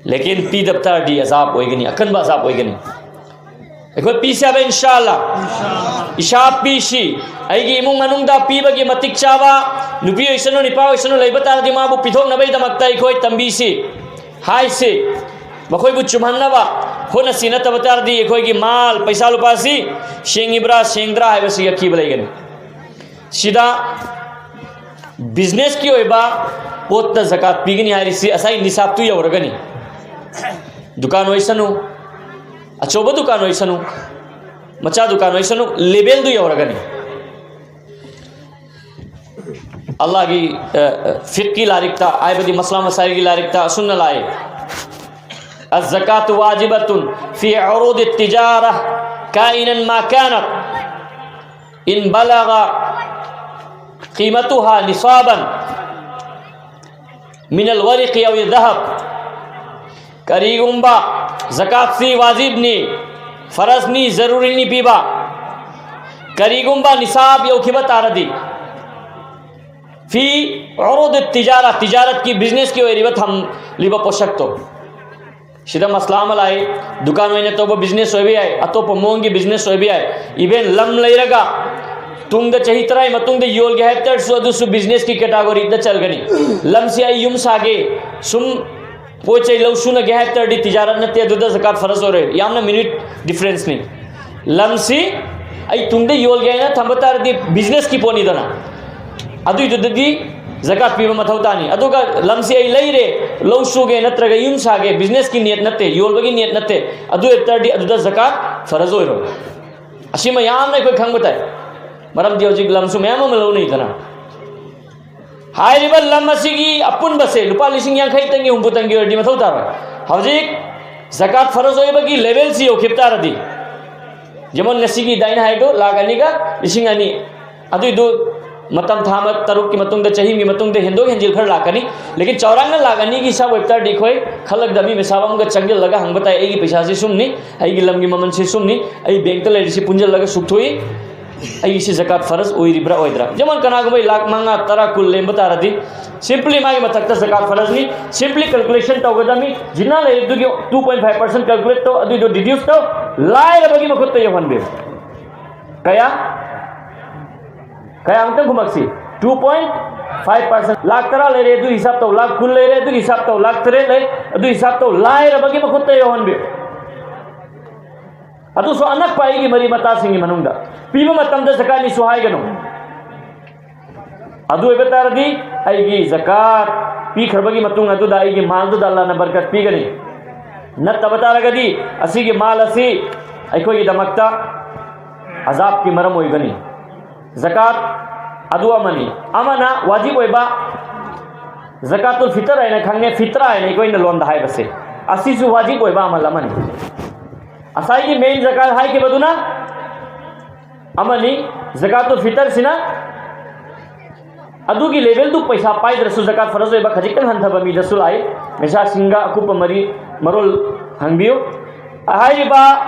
ꯂꯦꯀꯤꯟ ꯄꯤꯗꯕ ꯇꯥꯔꯗꯤ ꯑꯖꯥꯕ ꯑꯣꯏꯒꯅꯤ, ꯑꯀꯟꯕ ꯑꯖꯥꯕ ꯑꯣꯏꯒꯅꯤ꯫ ꯑꯩꯈꯣꯏ ꯄꯤꯁꯦ ꯍꯥꯏꯕ, ꯏꯟꯁꯥ ꯑꯜꯂꯥ꯫ ꯏꯁꯥ ꯄꯤꯁꯤ꯫ ꯑꯩꯒꯤ ꯏꯃꯨꯡ ꯃꯅꯨꯡꯗ ꯄꯤꯕꯒꯤ ꯃꯇꯤꯛ ꯆꯥꯕ ꯅꯨꯄꯤ ꯑꯣꯏꯁꯅꯨ, ꯅꯨꯄꯥ ꯑꯣꯏꯁꯅꯨ ꯂꯩꯕ ꯇꯥꯔꯗꯤ, ꯃꯥꯕꯨ ꯄꯤꯊꯣꯛꯅꯕꯒꯤꯗꯃꯛꯇ ꯑꯩꯈꯣꯏ ꯇꯝꯕꯤꯁꯤ, ꯍꯥꯏꯁꯤ꯫ ꯃꯈꯣꯏꯕꯨ ꯆꯨꯝꯍꯟꯅꯕ ꯍꯣꯠꯅꯁꯤ꯫ ꯅꯠꯇꯕ ꯇꯥꯔꯗꯤ ꯑꯩꯈꯣꯏꯒꯤ ꯃꯥꯜ, ꯄꯩꯁꯥ ꯂꯨꯄꯥꯁꯤ ꯁꯦꯡꯉꯤꯕ꯭ꯔꯥ, ꯁꯦꯡꯗ꯭ꯔꯥ ꯍꯥꯏꯕꯁꯤ ꯑꯀꯤꯕ ꯂꯩꯒꯅꯤ꯫ ꯁꯤꯗ ꯕꯤꯖꯤꯅꯦꯁꯀꯤ ꯑꯣꯏꯕ ꯄꯣꯠꯇ ꯖꯀꯥꯠ ꯄꯤꯒꯅꯤ ꯍꯥꯏꯔꯤꯁꯤ ꯉꯁꯥꯏ ꯅꯤꯁꯥꯕꯇꯨ ꯌꯧꯔꯒꯅꯤ꯫ ꯗꯨꯀꯥꯟ ꯑꯣꯏꯁꯅꯨ, ꯑꯆꯧꯕ ꯗꯨꯀꯥꯟ ꯑꯣꯏꯁꯅꯨ, ꯃꯆꯥ ꯗꯨꯀꯥꯟ ꯑꯣꯏꯁꯅꯨ, ꯂꯦꯚꯦꯜꯗꯨ ꯌꯧꯔꯒꯅꯤ꯫ ꯑꯜꯂꯥꯍꯒꯤ, ꯑ, ꯑ, ꯐꯤꯛꯀꯤ ꯂꯥꯏꯔꯤꯛꯇ, ꯍꯥꯏꯕꯗꯤ ꯃꯁꯂꯥ ꯃꯁꯥꯏꯜꯒꯤ ꯂꯥꯏꯔꯤꯛꯇ ꯑꯁꯨꯝꯅ ꯂꯥꯛꯏ: الزكاة واجبة في عروض التجارة كائنا ما كانت، إن بلغ قيمتها نصابا. ꯃꯤꯅꯜ ꯋꯥꯔꯤꯀꯤ ꯑꯧ ꯙꯍꯕ꯫ ꯀꯔꯤꯒꯨꯝꯕ ꯖꯀꯥꯠꯁꯤ ꯋꯥꯖꯤꯕꯅꯤ, ꯐꯔꯖꯅꯤ, ꯖꯔꯨꯔꯤꯅꯤ ꯄꯤꯕ꯫ ꯀꯔꯤꯒꯨꯝꯕ ꯅꯤꯁꯥꯕ ꯌꯧꯈꯤꯕ ꯇꯥꯔꯗꯤ, ꯐꯤ ꯎꯔꯨꯗ ꯇꯤꯖꯥꯔꯥ, ꯇꯤꯖꯥꯔꯠꯀꯤ, ꯕꯤꯖꯤꯅꯦꯁꯀꯤ ꯑꯣꯏꯔꯤꯕ ꯊꯝꯂꯤꯕ ꯄꯣꯠꯁꯛꯇꯣ, ꯁꯤꯗ ꯃꯁꯂꯥ ꯑꯃ ꯂꯥꯛꯏ, ꯗꯨꯀꯥꯟ ꯑꯣꯏꯅ ꯇꯧꯕ ꯕꯤꯖꯤꯅꯦꯁ ꯑꯣꯏꯕ ꯌꯥꯏ, ꯑꯇꯣꯞꯄ ꯃꯑꯣꯡꯒꯤ ꯕꯤꯖꯤꯅꯦꯁ ꯑꯣꯏꯕ ꯌꯥꯏ, ꯏꯚꯦꯟ ꯂꯝ ꯂꯩꯔꯒ ꯇꯨꯡꯗ ꯆꯍꯤ ꯇꯔꯥꯒꯤ ꯃꯇꯨꯡꯗ ꯌꯣꯜꯒꯦ ꯍꯥꯏꯕ ꯇꯥꯔꯁꯨ ꯑꯗꯨꯁꯨ ꯕꯤꯖꯤꯅꯦꯁꯀꯤ ꯀꯦꯇꯥꯒꯣꯔꯤꯗ ꯆꯜꯒꯅꯤ꯫ ꯂꯝꯁꯤ ꯑꯩ ꯌꯨꯝ ꯁꯥꯒꯦ, ꯁꯨꯝ ꯄꯣꯠ ꯆꯩ ꯂꯧ ꯁꯨꯅꯒꯦ ꯍꯥꯏꯕ ꯇꯥꯔꯗꯤ ꯇꯤꯖꯥꯔꯠ ꯅꯠꯇꯦ, ꯑꯗꯨꯗ ꯖꯀꯥꯠ ꯐꯔꯖ ꯑꯣꯏꯔꯣꯏ, ꯌꯥꯝꯅ ꯃꯤꯅ꯭ꯌꯨꯠ ꯗꯤꯐꯔꯦꯟꯁꯅꯤ꯫ ꯂꯝꯁꯤ ꯑꯩ ꯇꯨꯡꯗ ꯌꯣꯜꯒꯦ ꯍꯥꯏꯅ ꯊꯝꯕ ꯇꯥꯔꯗꯤ ꯕꯤꯖꯤꯅꯦꯁꯀꯤ ꯄꯣꯠꯅꯤꯗꯅ, ꯑꯗꯨꯏꯗꯨꯗꯗꯤ ꯖꯀꯥꯠ ꯄꯤꯕ ꯃꯊꯧ ꯇꯥꯅꯤ꯫ ꯑꯗꯨꯒ ꯂꯝꯁꯤ ꯑꯩ ꯂꯩꯔꯦ, ꯂꯧ ꯁꯨꯒꯦ ꯅꯠꯇ꯭ꯔꯒ ꯌꯨꯝ ꯁꯥꯒꯦ, ꯕꯤꯖꯤꯅꯦꯁꯀꯤ ꯅꯤꯌꯠ ꯅꯠꯇꯦ, ꯌꯣꯜꯕꯒꯤ ꯅꯤꯌꯠ ꯅꯠꯇꯦ, ꯑꯗꯨ ꯑꯣꯏꯕ ꯇꯥꯔꯗꯤ ꯑꯗꯨꯗ ꯖꯀꯥꯠ ꯐꯔꯖ ꯑꯣꯏꯔꯣꯏ꯫ ꯑꯁꯤꯃ ꯌꯥꯝꯅ ꯑꯩꯈꯣꯏ ꯈꯪꯕ ꯇꯥꯏ, ꯃꯔꯝꯗꯤ ꯍꯧꯖꯤꯛ ꯂꯝꯁꯨ ꯃꯌꯥꯝ ꯑꯃ ꯂꯧꯅꯩꯗꯅ꯫ ꯍꯥꯏꯔꯤꯕ ꯂꯝ ꯑꯁꯤꯒꯤ ꯑꯄꯨꯟꯕꯁꯦ ꯂꯨꯄꯥ ꯂꯤꯁꯤꯡ ꯌꯥꯡꯈꯩꯇꯪꯒꯤ, ꯍꯨꯝꯐꯨꯇꯪꯒꯤ ꯑꯣꯏꯔꯗꯤ ꯃꯊꯧ ꯇꯥꯔꯣꯏ꯫ ꯍꯧꯖꯤꯛ ꯖꯀꯥꯠ ꯐꯔꯖ ꯑꯣꯏꯕꯒꯤ ꯂꯦꯚꯦꯜꯁꯤ ꯌꯧꯈꯤꯕ ꯇꯥꯔꯗꯤ, ꯖꯦꯃꯣꯟ ꯉꯁꯤꯒꯤ ꯑꯩꯅ ꯍꯥꯏꯗꯣ ꯂꯥꯛ ꯑꯅꯤꯒ ꯂꯤꯁꯤꯡ ꯑꯅꯤ, ꯑꯗꯨꯏꯗꯨ ꯃꯇꯝ ꯊꯥ ꯑꯃ, ꯇꯔꯨꯛꯀꯤ ꯃꯇꯨꯡꯗ, ꯆꯍꯤ ꯑꯃꯒꯤ ꯃꯇꯨꯡꯗ ꯍꯦꯟꯗꯣꯛ ꯍꯦꯟꯖꯤꯟ ꯈꯔ ꯂꯥꯛꯀꯅꯤ꯫ ꯂꯦꯀꯤꯟ ꯆꯥꯎꯔꯥꯛꯅ ꯂꯥꯛ ꯑꯅꯤꯒꯤ ꯍꯤꯁꯥꯕ ꯑꯣꯏꯕ ꯇꯥꯔꯗꯤ ꯑꯩꯈꯣꯏ ꯈꯜꯂꯛꯗ ꯃꯤ ꯃꯤꯁꯥꯕ ꯑꯃꯒ ꯆꯪꯁꯤꯜꯂꯒ ꯍꯪꯕ ꯇꯥꯏ, "ꯑꯩꯒꯤ ꯄꯩꯁꯥꯁꯤ ꯁꯨꯝꯅꯤ, ꯑꯩꯒꯤ ꯂꯝꯒꯤ ꯃꯃꯜꯁꯤ ꯁꯨꯝꯅꯤ, ꯑꯩ ꯕꯦꯡꯛꯇ ꯂꯩꯔꯤꯁꯤ ꯄꯨꯟꯁꯤꯜꯂꯒ ꯁꯨꯛ ꯊꯣꯛꯏ, ꯑꯩꯒꯤꯁꯤ ꯖꯀꯥꯠ ꯐꯔꯖ ꯑꯣꯏꯔꯤꯕ꯭ꯔꯥ ꯑꯣꯏꯗ꯭ꯔꯥ?" ꯖꯦꯃꯣꯟ ꯀꯅꯥꯒꯨꯝꯕ ꯑꯩ ꯂꯥꯛ ꯃꯉꯥ, ꯇꯔꯥ, ꯀꯨꯟ ꯂꯦꯝꯕ ꯇꯥꯔꯗꯤ, ꯁꯤꯝꯄ꯭ꯂꯤ ꯃꯥꯒꯤ ꯃꯊꯛꯇ ꯖꯀꯥꯠ ꯐꯔꯖꯅꯤ, ꯁꯤꯝꯄ꯭ꯂꯤ ꯀꯦꯜꯀꯨꯂꯦꯁꯟ ꯇꯧꯒꯗꯕꯅꯤ꯫ ꯖꯤꯅꯥ ꯂꯩꯔꯤꯗꯨꯒꯤ two point five percent calculate ꯇꯧ, ꯑꯗꯨꯏꯗꯣ ꯗꯤꯗ꯭ꯌꯨꯁ ꯇꯧ, ꯂꯥꯏꯔꯕꯒꯤ ꯃꯈꯨꯠꯇ ꯌꯧꯍꯟꯕꯤꯌꯨ꯫ ꯀꯌꯥ? ꯀꯌꯥꯃꯨꯛꯇꯪ ꯈꯨꯝꯃꯛꯁꯤ? Two point five percent. Lakh ꯇꯔꯥ ꯂꯩꯔꯦ, ꯑꯗꯨꯒꯤ ꯍꯤꯁꯥꯕ ꯇꯧ꯫ ꯂꯥꯛ ꯀꯨꯟ ꯂꯩꯔꯦ, ꯑꯗꯨꯒꯤ ꯍꯤꯁꯥꯕ ꯇꯧ꯫ ꯂꯥꯛ ꯇꯔꯦꯠ ꯂꯩ, ꯑꯗꯨꯒꯤ ꯍꯤꯁꯥꯕ ꯇꯧ꯫ ꯂꯥꯏꯔꯕꯒꯤ ꯃꯈꯨꯠꯇ ꯌꯧꯍꯟꯕꯤꯌꯨ꯫ ꯑꯗꯨꯁꯨ ꯑꯅꯛꯄ ꯑꯩꯒꯤ ꯃꯔꯤ ꯃꯇꯥꯁꯤꯡꯒꯤ ꯃꯅꯨꯡꯗ꯫ ꯄꯤꯕ ꯃꯇꯝꯗ ꯖꯀꯥꯠꯅꯤꯁꯨ ꯍꯥꯏꯒꯅꯨ꯫ ꯑꯗꯨ ꯑꯣꯏꯕ ꯇꯥꯔꯗꯤ ꯑꯩꯒꯤ ꯖꯀꯥꯠ ꯄꯤꯈ꯭ꯔꯕꯒꯤ ꯃꯇꯨꯡ ꯑꯗꯨꯗ ꯑꯩꯒꯤ ꯃꯥꯜꯗꯨꯗ ꯑꯜꯂꯥꯍꯅ ꯕꯔꯀꯠ ꯄꯤꯒꯅꯤ꯫ ꯅꯠꯇꯕ ꯇꯥꯔꯒꯗꯤ ꯑꯁꯤꯒꯤ ꯃꯥꯜ ꯑꯁꯤ ꯑꯩꯈꯣꯏꯒꯤꯗꯃꯛꯇ ꯑꯖꯥꯕꯀꯤ ꯃꯔꯝ ꯑꯣꯏꯒꯅꯤ꯫ ꯖꯀꯥꯠ ꯑꯗꯨ ꯑꯃꯅꯤ꯫ ꯑꯃꯅ ꯋꯥꯖꯤꯕ ꯑꯣꯏꯕ ꯖꯀꯥꯇꯨꯜ ꯐꯤꯇꯔ ꯍꯥꯏꯅ ꯈꯪꯉꯦ, ꯐꯤꯇ꯭ꯔꯥ ꯍꯥꯏꯅ ꯑꯩꯈꯣꯏꯅ ꯂꯣꯟꯗ ꯍꯥꯏꯕꯁꯦ, ꯑꯁꯤꯁꯨ ꯋꯥꯖꯤꯕ ꯑꯣꯏꯕ ꯑꯃꯜ ꯑꯃꯅꯤ꯫ ꯉꯁꯥꯏꯒꯤ ꯃꯦꯟ ꯖꯀꯥꯠ ꯍꯥꯏꯈꯤꯕꯗꯨꯅ ꯑꯃꯅꯤ, ꯖꯀꯥꯇꯨꯜ ꯐꯤꯇꯔꯁꯤꯅ ꯑꯗꯨꯒꯤ ꯂꯦꯚꯦꯜꯗꯨ ꯄꯩꯁꯥ ꯄꯥꯏꯗ꯭ꯔꯁꯨ ꯖꯀꯥꯠ ꯐꯔꯖ ꯑꯣꯏꯕ ꯈꯖꯤꯛꯇꯪ ꯍꯟꯊꯕ ꯃꯤꯗꯁꯨ ꯂꯥꯛꯏ꯫ ꯃꯦꯁꯥꯁꯤꯡꯒ ꯑꯀꯨꯞꯄ ꯃꯔꯤ ꯃꯔꯣꯜ ꯍꯪꯕꯤꯌꯨ꯫ ꯍꯥꯏꯔꯤꯕ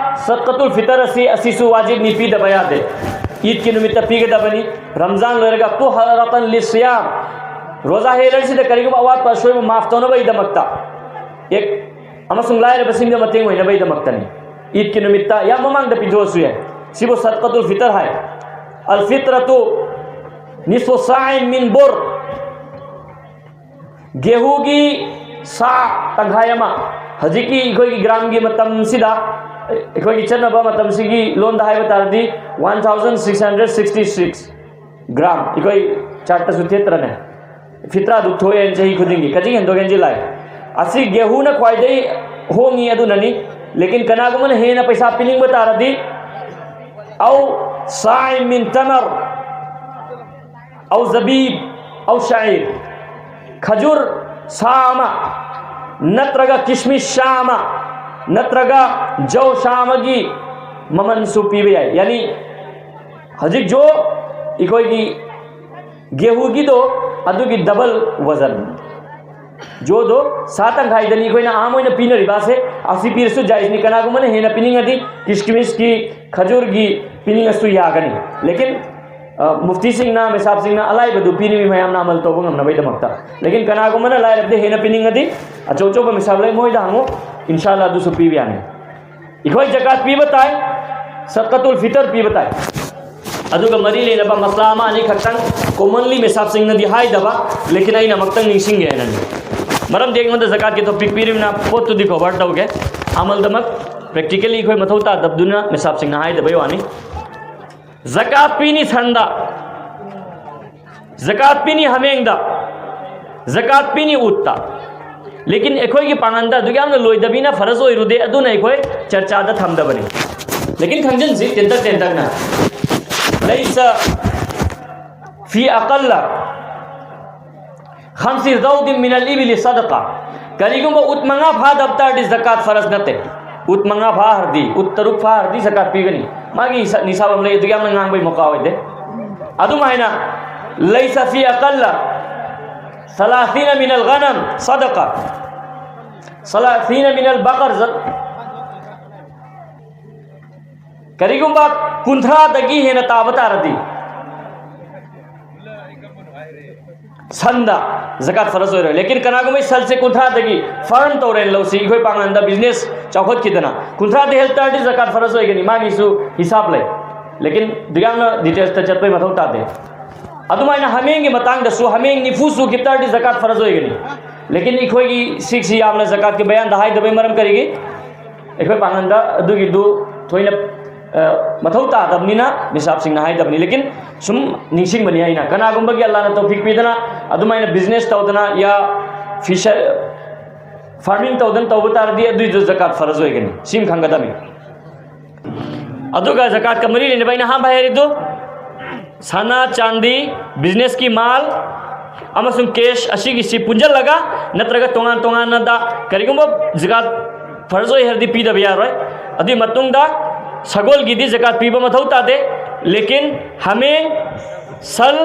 ꯁꯗꯀꯇꯨꯜ ꯐꯤꯇꯔ ꯑꯁꯤ, ꯑꯁꯤꯁꯨ ꯋꯥꯖꯤꯕꯅꯤ, ꯄꯤꯗꯕ ꯌꯥꯗꯦ꯫ ꯏꯗꯀꯤ ꯅꯨꯃꯤꯠꯇ ꯄꯤꯒꯗꯕꯅꯤ꯫ ꯔꯝꯖꯥꯟ ꯂꯣꯏꯔꯒ ꯇꯨꯍꯔꯇꯟ ꯂꯤꯁꯤꯌꯥꯝ, ꯔꯣꯖꯥ ꯍꯦꯜꯂꯔꯁꯤꯗ ꯀꯔꯤꯒꯨꯝꯕ ꯑꯋꯥꯠꯄ ꯑꯁꯣꯏꯕ ꯃꯥꯐ ꯇꯧꯅꯕꯒꯤꯗꯃꯛꯇ꯫ ꯑꯦꯛ ꯑꯃꯁꯨꯡ ꯂꯥꯏꯔꯕꯁꯤꯡꯗ ꯃꯇꯦꯡ ꯑꯣꯏꯅꯕꯒꯤꯗꯃꯛꯇꯅꯤ꯫ ꯏꯗꯀꯤ ꯅꯨꯃꯤꯠꯇ ꯌꯥꯝ ꯃꯃꯥꯡꯗ ꯄꯤꯊꯣꯛꯑꯁꯨ ꯌꯥꯏ꯫ ꯁꯤꯕꯨ ꯁꯗꯀꯇꯨꯜ ꯐꯤꯇꯔ ꯍꯥꯏ꯫ ꯑꯜ ꯐꯤꯇ꯭ꯔꯇꯨ ꯅꯤꯁꯐꯨ ꯁꯥꯏꯟ ꯃꯤꯟ ꯕꯨꯔ, ꯒꯦꯍꯨꯒꯤ ꯁꯥ ꯇꯪꯈꯥꯏ ꯑꯃ꯫ ꯍꯧꯖꯤꯛꯀꯤ ꯑꯩꯈꯣꯏꯒꯤ ꯒ꯭ꯔꯥꯝꯒꯤ ꯃꯇꯝꯁꯤꯗ, ꯑꯩꯈꯣꯏꯒꯤ ꯆꯠꯅꯕ ꯃꯇꯝꯁꯤꯒꯤ ꯂꯣꯟꯗ ꯍꯥꯏꯕ ꯇꯥꯔꯗꯤ, one thousand six hundred sixty six gram. ꯑꯩꯈꯣꯏ ꯆꯥꯔꯠꯇꯁꯨ ꯊꯦꯠꯇ꯭ꯔꯅꯦ? ꯐꯤꯇ꯭ꯔꯥꯗꯨ ꯊꯣꯛꯑꯦꯅ ꯆꯍꯤ ꯈꯨꯗꯤꯡꯒꯤ, ꯈꯖꯤꯛ ꯍꯦꯟꯗꯣꯛ ꯍꯦꯟꯖꯤꯜ ꯂꯥꯛꯑꯦ꯫ ꯑꯁꯤ ꯒꯦꯍꯨꯅ ꯈ꯭ꯋꯥꯏꯗꯒꯤ ꯍꯣꯡꯉꯤ ꯑꯗꯨꯅꯅꯤ꯫ ꯂꯦꯀꯤꯟ ꯀꯅꯥꯒꯨꯝꯕꯅ ꯍꯦꯟꯅ ꯄꯩꯁꯥ ꯄꯤꯅꯤꯡꯕ ꯇꯥꯔꯗꯤ, ꯑꯧ ꯁꯥꯏ ꯃꯤꯟ ꯇꯃꯔ, ꯑꯧ ꯖꯕꯤꯕ, ꯑꯧ ꯁꯥꯏꯔ, ꯈꯖꯨꯔ ꯁꯥ ꯑꯃ, ꯅꯠꯇ꯭ꯔꯒ ꯀꯤꯁꯃꯤꯁ ꯁꯥ ꯑꯃ, ꯅꯠꯇ꯭ꯔꯒ ꯖꯧ ꯁꯥ ꯑꯃꯒꯤ ꯃꯃꯜꯁꯨ ꯄꯤꯕ ꯌꯥꯏ꯫ ꯌꯥꯅꯤ, ꯍꯧꯖꯤꯛ ꯖꯣ ꯑꯩꯈꯣꯏꯒꯤ ꯒꯦꯍꯨꯒꯤꯗꯣ, ꯑꯗꯨꯒꯤ ꯗꯕꯜ ꯋꯖꯟ꯫ ꯖꯣꯗꯣ ꯁꯥ ꯇꯪꯈꯥꯏꯗꯅꯤ ꯑꯩꯈꯣꯏꯅ ꯑꯥꯝ ꯑꯣꯏꯅ ꯄꯤꯅꯔꯤꯕ ꯑꯁꯦ꯫ ꯑꯁꯤ ꯄꯤꯔꯁꯨ ꯖꯥꯏꯖꯅꯤ, ꯀꯅꯥꯒꯨꯝꯕꯅ ꯍꯦꯟꯅ ꯄꯤꯅꯤꯡꯉꯗꯤ ꯀꯤꯁꯃꯤꯁꯀꯤ, ꯈꯖꯨꯔꯒꯤ ꯄꯤꯅꯤꯡꯉꯁꯨ ꯌꯥꯒꯅꯤ꯫ ꯂꯦꯀꯤꯟ, ꯑ, ꯃꯨꯐꯇꯤꯁꯤꯡꯅ, ꯃꯦꯁꯥꯕꯁꯤꯡꯅ ꯑꯂꯥꯏꯕꯗꯨ ꯄꯤꯅꯤꯡꯏ ꯃꯌꯥꯝꯅ ꯑꯃꯜ ꯇꯧꯕ ꯉꯝꯅꯕꯒꯤꯗꯃꯛꯇ꯫ ꯂꯦꯀꯤꯟ ꯀꯅꯥꯒꯨꯝꯕꯅ ꯂꯥꯏꯔꯕꯗ ꯍꯦꯟꯅ ꯄꯤꯅꯤꯡꯉꯗꯤ ꯑꯆꯧ ꯑꯆꯧꯕ ꯃꯦꯁꯥꯕ ꯂꯩ, ꯃꯣꯏꯗ ꯍꯪꯉꯨ, ꯏꯟꯁꯥꯜꯂꯥ ꯑꯗꯨꯁꯨ ꯄꯤꯕ ꯌꯥꯅꯤ꯫ ꯑꯩꯈꯣꯏ ꯖꯀꯥꯠ ꯄꯤꯕ ꯇꯥꯏ, ꯁꯗꯀꯇꯨꯜ ꯐꯤꯇꯔ ꯄꯤꯕ ꯇꯥꯏ꯫ ꯑꯗꯨꯒ ꯃꯔꯤ ꯂꯩꯅꯕ ꯃꯁꯂꯥ ꯑꯃ ꯑꯅꯤ ꯈꯛꯇꯪ, commonly ꯃꯦꯁꯥꯕꯁꯤꯡꯅꯗꯤ ꯍꯥꯏꯗꯕ, ꯂꯦꯀꯤꯟ ꯑꯩꯅ ꯑꯃꯨꯛꯇꯪ ꯅꯤꯡꯁꯤꯡꯒꯦ ꯍꯥꯏꯅꯅꯤ꯫ ꯃꯔꯝꯗꯤ ꯑꯩꯉꯣꯟꯗ ꯖꯀꯥꯠꯀꯤ ꯇꯣꯄꯤꯛ ꯄꯤꯔꯤꯕꯅ ꯄꯣꯠꯇꯨꯗꯤ ꯀꯣꯚꯔ ꯇꯧꯒꯦ꯫ ꯑꯃꯜꯗꯃꯛ ꯄ꯭ꯔꯦꯛꯇꯤꯀꯦꯂꯤ ꯑꯩꯈꯣꯏ ꯃꯊꯧ ꯇꯥꯗꯕꯗꯨꯅ ꯃꯦꯁꯥꯕꯁꯤꯡꯅ ꯍꯥꯏꯗꯕꯩ ꯋꯥꯅꯤ꯫ ꯖꯀꯥꯠ ꯄꯤꯅꯤ ꯁꯟꯗ, ꯖꯀꯥꯠ ꯄꯤꯅꯤ ꯍꯥꯃꯦꯡꯗ, ꯖꯀꯥꯠ ꯄꯤꯅꯤ ꯎꯠꯇ꯫ ꯂꯦꯀꯤꯟ ꯑꯩꯈꯣꯏꯒꯤ ꯄꯥꯡꯒꯜꯗ ꯑꯗꯨꯛ ꯌꯥꯝꯅ ꯂꯣꯏꯗꯕꯤꯅ ꯐꯔꯖ ꯑꯣꯏꯔꯨꯗꯦ, ꯑꯗꯨꯅ ꯑꯩꯈꯣꯏ ꯆꯔꯆꯥꯗ ꯊꯝꯗꯕꯅꯤ꯫ ꯂꯦꯀꯤꯟ ꯈꯪꯖꯤꯟꯁꯤ ꯇꯦꯟꯇꯛ ꯇꯦꯟꯇꯛꯅ꯫ ꯂꯩꯁ ꯐꯤ ꯑꯀꯜꯂ ꯈꯝꯁꯤ ꯖꯧꯗꯤꯟ ꯃꯤꯅꯜ ꯏꯕꯤꯂꯤ ꯁꯗꯀꯥ꯫ ꯀꯔꯤꯒꯨꯝꯕ ꯎꯠ ꯃꯉꯥ ꯐꯥꯗꯕ ꯇꯥꯔꯗꯤ ꯖꯀꯥꯠ ꯐꯔꯖ ꯅꯠꯇꯦ꯫ ꯎꯠ ꯃꯉꯥ ꯐꯥꯍꯔꯗꯤ, ꯎꯠ ꯇꯔꯨꯛ ꯐꯥꯍꯔꯗꯤ ꯖꯀꯥꯠ ꯄꯤꯒꯅꯤ꯫ ꯃꯥꯒꯤ ꯁ-, ꯅꯤꯁꯥꯕ ꯑꯃ ꯂꯩ, ꯑꯗꯨ ꯌꯥꯝꯅ ꯉꯥꯡꯕꯩ ꯃꯧꯀꯥ ꯑꯣꯏꯗꯦ꯫ ꯑꯗꯨꯃꯥꯏꯅ ليس في أقل ثلاثين من الغنم صدقة، ثلاثين من البقر. ꯀꯔꯤꯒꯨꯝꯕ ꯀꯨꯟꯊ꯭ꯔꯥꯗꯒꯤ ꯍꯦꯟꯅ ꯇꯥꯕ ꯇꯥꯔꯗꯤ ꯁꯟꯗ ꯖꯀꯥꯠ ꯐꯔꯖ ꯑꯣꯏꯔꯣꯏ꯫ ꯂꯦꯀꯤꯟ ꯀꯅꯥꯒꯨꯝꯕ ꯁꯟꯁꯦ ꯀꯨꯟꯊ꯭ꯔꯥꯗꯒꯤ ꯐꯥꯔꯝ ꯇꯧꯔꯦꯅ ꯂꯧꯁꯤ, ꯑꯩꯈꯣꯏ ꯄꯥꯡꯒꯜꯗ ꯕꯤꯖꯤꯅꯦꯁ ꯆꯥꯎꯈꯠꯈꯤꯗꯅ ꯀꯨꯟꯊ꯭ꯔꯥꯗ ꯍꯦꯜ ꯇꯥꯔꯗꯤ ꯖꯀꯥꯠ ꯐꯔꯖ ꯑꯣꯏꯒꯅꯤ, ꯃꯥꯒꯤꯁꯨ ꯍꯤꯁꯥꯕ ꯂꯩ꯫ ꯂꯦꯀꯤꯟ ꯗꯨꯌꯥꯝꯅ ꯗꯤꯇꯦꯜꯁꯇ ꯆꯠꯄꯩ ꯃꯊꯧ ꯇꯥꯗꯦ꯫ ꯑꯗꯨꯃꯥꯏꯅ ꯍꯥꯃꯦꯡꯒꯤ ꯃꯇꯥꯡꯗꯁꯨ ꯍꯥꯃꯦꯡ ꯅꯤꯐꯨ ꯁꯨꯈꯤꯕ ꯇꯥꯔꯗꯤ ꯖꯀꯥꯠ ꯐꯔꯖ ꯑꯣꯏꯒꯅꯤ꯫ ꯂꯦꯀꯤꯟ ꯑꯩꯈꯣꯏꯒꯤ ꯁꯤꯛꯁꯤ ꯌꯥꯝꯅ ꯖꯀꯥꯠꯀꯤ ꯕꯌꯥꯟꯗ ꯍꯥꯏꯗꯕꯩ ꯃꯔꯝ ꯀꯔꯤꯒꯤ? ꯑꯩꯈꯣꯏ ꯄꯥꯡꯒꯜꯗ ꯑꯗꯨꯒꯤꯗꯨ ꯊꯣꯏꯅ ꯃꯊꯧ ꯇꯥꯗꯕꯅꯤꯅ ꯅꯤꯁꯥꯞꯁꯤꯡꯅ ꯍꯥꯏꯗꯕꯅꯤ꯫ ꯂꯦꯀꯤꯟ ꯁꯨꯝ ꯅꯤꯡꯁꯤꯡꯕꯅꯤ ꯑꯩꯅ, ꯀꯅꯥꯒꯨꯝꯕꯒꯤ ꯑꯜꯂꯥꯅ ꯇꯧꯐꯤꯛ ꯄꯤꯗꯅ ꯑꯗꯨꯃꯥꯏꯅ ꯕꯤꯖꯤꯅꯦꯁ ꯇꯧꯗꯅ ꯌꯥ ꯐꯤꯁꯔ ꯐꯥꯔꯃꯤꯡ ꯇꯧꯗꯅ ꯇꯧꯕ ꯇꯥꯔꯗꯤ ꯑꯗꯨꯏꯗꯨ ꯖꯀꯥꯠ ꯐꯔꯖ ꯑꯣꯏꯒꯅꯤ꯫ ꯁꯤꯃ ꯈꯪꯒꯗꯕꯅꯤ꯫ ꯑꯗꯨꯒ ꯖꯀꯥꯠꯀ ꯃꯔꯤ ꯂꯩꯅꯕ ꯑꯩꯅ ꯑꯍꯥꯟꯕ ꯍꯥꯏꯔꯤꯗꯨ ꯁꯅꯥ, ꯆꯥꯟꯗꯤ, ꯕꯤꯖꯤꯅꯦꯁꯀꯤ ꯃꯥꯜ ꯑꯃꯁꯨꯡ ꯀꯦꯁ ꯑꯁꯤꯒꯤꯁꯤ ꯄꯨꯟꯁꯤꯜꯂꯒ ꯅꯠꯇ꯭ꯔꯒ ꯇꯣꯉꯥꯟ ꯇꯣꯉꯥꯟꯅꯗ ꯀꯔꯤꯒꯨꯝꯕ ꯖꯀꯥꯠ ꯐꯔꯖ ꯑꯣꯏ ꯍꯥꯏꯔꯗꯤ ꯄꯤꯗꯕ ꯌꯥꯔꯣꯏ꯫ ꯑꯗꯨꯒꯤ ꯃꯇꯨꯡꯗ ꯁꯒꯣꯜꯒꯤꯗꯤ ꯖꯀꯥꯠ ꯄꯤꯕ ꯃꯊꯧ ꯇꯥꯗꯦ꯫ ꯂꯦꯀꯤꯟ ꯍꯥꯃꯦꯡ, ꯁꯟ,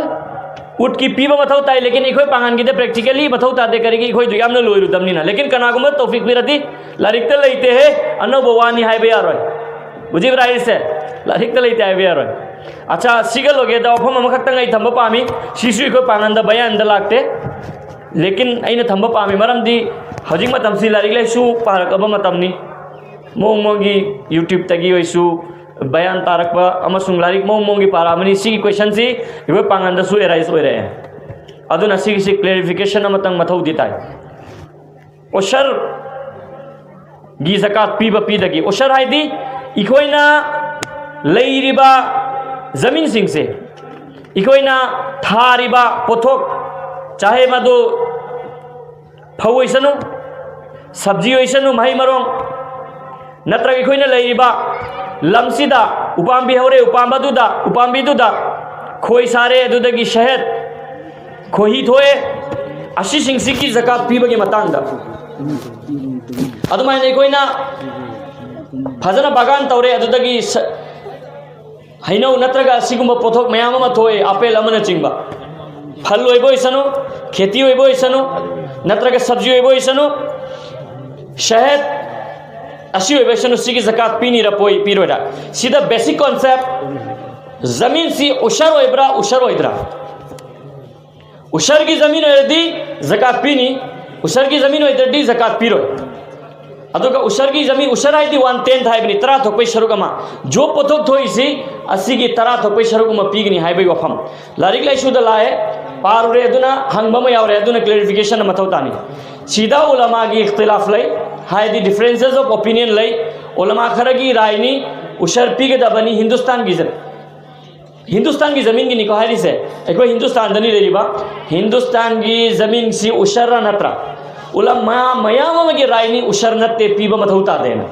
ꯎꯠꯀꯤ ꯄꯤꯕ ꯃꯊꯧ ꯇꯥꯏ꯫ ꯂꯦꯀꯤꯟ ꯑꯩꯈꯣꯏ ꯄꯥꯡꯒꯜꯒꯤꯗ ꯄ꯭ꯔꯦꯛꯇꯤꯀꯦꯂꯤ ꯃꯊꯧ ꯇꯥꯗꯦ꯫ ꯀꯔꯤꯒꯤ? ꯑꯩꯈꯣꯏꯗꯨ ꯌꯥꯝꯅ ꯂꯣꯏꯔꯨꯗꯕꯅꯤꯅ꯫ ꯂꯦꯀꯤꯟ ꯀꯅꯥꯒꯨꯝꯕ ꯇꯧꯐꯤꯛ ꯄꯤꯔꯗꯤ ꯂꯥꯏꯔꯤꯛꯇ ꯂꯩꯇꯦꯍꯦ, ꯑꯅꯧꯕ ꯋꯥꯅꯤ ꯍꯥꯏꯕ ꯌꯥꯔꯣꯏ꯫ ꯕꯨꯖꯤꯕ꯭ꯔꯥ ꯍꯥꯏꯁꯦ? ꯂꯥꯏꯔꯤꯛꯇ ꯂꯩꯇꯦ ꯍꯥꯏꯕ ꯌꯥꯔꯣꯏ꯫ ꯑꯠꯆꯥ, ꯁꯤꯒ ꯂꯣꯏꯒꯦꯗ ꯋꯥꯐꯝ ꯑꯃꯈꯛꯇꯪ ꯑꯩ ꯊꯝꯕ ꯄꯥꯝꯃꯤ꯫ ꯁꯤꯁꯨ ꯑꯩꯈꯣꯏ ꯄꯥꯡꯒꯜꯗ ꯕꯌꯥꯟꯗ ꯂꯥꯛꯇꯦ꯫ ꯂꯦꯀꯤꯟ ꯑꯩꯅ ꯊꯝꯕ ꯄꯥꯝꯃꯤ, ꯃꯔꯝꯗꯤ ꯍꯧꯖꯤꯛ ꯃꯇꯝꯁꯤ ꯂꯥꯏꯔꯤꯛ ꯂꯥꯏꯁꯨ ꯄꯥꯔꯛꯑꯕ ꯃꯇꯝꯅꯤ꯫ ꯃꯑꯣꯡ ꯃꯑꯣꯡꯒꯤ YouTubeꯇꯒꯤ ꯑꯣꯏꯁꯨ ꯕꯌꯥꯟ ꯇꯥꯔꯛꯄ ꯑꯃꯁꯨꯡ ꯂꯥꯏꯔꯤꯛ ꯃꯑꯣꯡ ꯃꯑꯣꯡꯒꯤ ꯄꯥꯔꯛꯑꯕꯅꯤ꯫ ꯁꯤꯒꯤ ꯀꯣꯏꯁꯟꯁꯤ ꯑꯩꯈꯣꯏ ꯄꯥꯡꯒꯜꯗꯁꯨ ꯑꯦꯔꯥꯏꯁ ꯑꯣꯏꯔꯛꯑꯦ꯫ ꯑꯗꯨꯅ ꯁꯤꯒꯤꯁꯤ ꯀ꯭ꯂꯦꯔꯤꯐꯤꯀꯦꯁꯟ ꯑꯃꯇꯪ ꯃꯊꯧꯗꯤ ꯇꯥꯏ꯫ ꯎꯁꯔꯒꯤ ꯖꯀꯥꯠ ꯄꯤꯕ ꯄꯤꯗꯒꯤ, ꯎꯁꯔ ꯍꯥꯏꯗꯤ ꯑꯩꯈꯣꯏꯅ ꯂꯩꯔꯤꯕ ꯖꯃꯤꯟꯁꯤꯡꯁꯦ, ꯑꯩꯈꯣꯏꯅ ꯊꯥꯔꯤꯕ ꯄꯣꯠꯊꯣꯛ, ꯆꯥꯍꯦ ꯃꯗꯨ ꯐꯧ ꯑꯣꯏꯁꯅꯨ, ꯁꯕꯖꯤ ꯑꯣꯏꯁꯅꯨ, ꯃꯍꯩ ꯃꯔꯣꯡ, ꯅꯠꯇ꯭ꯔꯒ ꯑꯩꯈꯣꯏꯅ ꯂꯩꯔꯤꯕ ꯂꯝꯁꯤꯗ ꯎꯄꯥꯝꯕꯤ ꯍꯧꯔꯦ, ꯎꯄꯥꯝꯕꯗꯨꯗ, ꯎꯄꯥꯝꯕꯤꯗꯨꯗ ꯈꯣꯏ ꯁꯥꯔꯦ, ꯑꯗꯨꯗꯒꯤ ꯁꯍꯦꯠ, ꯈꯣꯏꯍꯤ ꯊꯣꯛꯑꯦ, ꯑꯁꯤꯁꯤꯡꯁꯤꯒꯤ ꯖꯀꯥꯠ ꯄꯤꯕꯒꯤ ꯃꯇꯥꯡꯗ ꯑꯗꯨꯃꯥꯏꯅ ꯑꯩꯈꯣꯏꯅ ꯐꯖꯅ ꯕꯥꯒꯥꯟ ꯇꯧꯔꯦ, ꯑꯗꯨꯗꯒꯤ ꯁ-, ꯍꯩꯅꯧ ꯅꯠꯇ꯭ꯔꯒ ꯑꯁꯤꯒꯨꯝꯕ ꯄꯣꯠꯊꯣꯛ ꯃꯌꯥꯝ ꯑꯃ ꯊꯣꯛꯑꯦ, ꯑꯄꯦꯜ ꯑꯃꯅꯆꯤꯡꯕ꯫ ꯐꯜ ꯑꯣꯏꯕ ꯑꯣꯏꯁꯅꯨ, ꯈꯦꯇꯤ ꯑꯣꯏꯕ ꯑꯣꯏꯁꯅꯨ, ꯅꯠꯇ꯭ꯔꯒ ꯁꯕꯖꯤ ꯑꯣꯏꯕ ꯑꯣꯏꯁꯅꯨ, ꯁꯍꯦꯗ ꯑꯁꯤ ꯑꯣꯏꯕ ꯑꯣꯏꯁꯅꯨ, ꯁꯤꯒꯤ ꯖꯀꯥꯠ ꯄꯤꯅꯤꯔ ꯄꯣꯏ-, ꯄꯤꯔꯣꯏꯔ? ꯁꯤꯗ ꯕꯦꯁꯤꯛ ꯀꯣꯟꯁꯦꯞ, ꯖꯃꯤꯟꯁꯤ ꯎꯁꯔ ꯑꯣꯏꯕ꯭ꯔꯥ, ꯎꯁꯔ ꯑꯣꯏꯗ꯭ꯔꯥ? ꯎꯁꯔꯒꯤ ꯖꯃꯤꯟ ꯑꯣꯏꯔꯗꯤ ꯖꯀꯥꯠ ꯄꯤꯅꯤ, ꯎꯁꯔꯒꯤ ꯖꯃꯤꯟ ꯑꯣꯏꯗ꯭ꯔꯗꯤ ꯖꯀꯥꯠ ꯄꯤꯔꯣꯏ꯫ ꯑꯗꯨꯒ ꯎꯁꯔꯒꯤ ꯖꯃꯤꯟ, ꯎꯁꯔ ꯍꯥꯏꯗꯤ ꯋꯥꯟ ꯇꯦꯟꯊ ꯍꯥꯏꯕꯅꯤ, ꯇꯔꯥ ꯊꯣꯛꯄꯩ ꯁꯔꯨꯛ ꯑꯃ꯫ ꯖꯣꯕ ꯄꯣꯠꯊꯣꯛ ꯊꯣꯛꯏꯁꯤ ꯑꯁꯤꯒꯤ ꯇꯔꯥ ꯊꯣꯛꯄꯩ ꯁꯔꯨꯛ ꯑꯃ ꯄꯤꯒꯅꯤ ꯍꯥꯏꯕꯒꯤ ꯋꯥꯐꯝ꯫ ꯂꯥꯏꯔꯤꯛ ꯂꯥꯏꯁꯨꯗ ꯂꯥꯛꯑꯦ, ꯄꯥꯔꯨꯔꯦ, ꯑꯗꯨꯅ ꯍꯪꯕ ꯑꯃ ꯌꯥꯎꯔꯦ, ꯑꯗꯨꯅ ꯀ꯭ꯂꯦꯔꯤꯐꯤꯀꯦꯁꯟ ꯑꯃ ꯃꯊꯧ ꯇꯥꯅꯤ꯫ ꯁꯤꯗ ꯎꯂꯃꯥꯒꯤ ꯏꯈꯇꯤꯂꯥꯐ ꯂꯩ, ꯍꯥꯏꯗꯤ ꯗꯤꯐ꯭ꯔꯦꯟꯁꯦꯁ ꯑꯣꯐ ꯑꯣꯄꯤꯅꯤꯌꯟ ꯂꯩ꯫ ꯎꯂꯃꯥ ꯈꯔꯒꯤ ꯔꯥꯏꯅꯤ ꯎꯁꯔ ꯄꯤꯒꯗꯕꯅꯤ ꯍꯤꯟꯗꯨꯁꯇꯥꯟꯒꯤ ꯖ-, ꯍꯤꯟꯗꯨꯁꯇꯥꯟꯒꯤ ꯖꯃꯤꯟꯒꯤꯅꯤꯀꯣ ꯍꯥꯏꯔꯤꯁꯦ, ꯑꯩꯈꯣꯏ ꯍꯤꯟꯗꯨꯁꯇꯥꯟꯗꯅꯤ ꯂꯩꯔꯤꯕ꯫ ꯍꯤꯟꯗꯨꯁꯇꯥꯟꯒꯤ ꯖꯃꯤꯟꯁꯤ ꯎꯁꯔꯔ ꯅꯠꯇ꯭ꯔꯥ? ꯎꯂꯃꯥ ꯃꯌꯥꯝ ꯑꯃꯒꯤ ꯔꯥꯏꯅꯤ ꯎꯁꯔ ꯅꯠꯇꯦ ꯄꯤꯕ ꯃꯊꯧ ꯇꯥꯗꯦꯅ,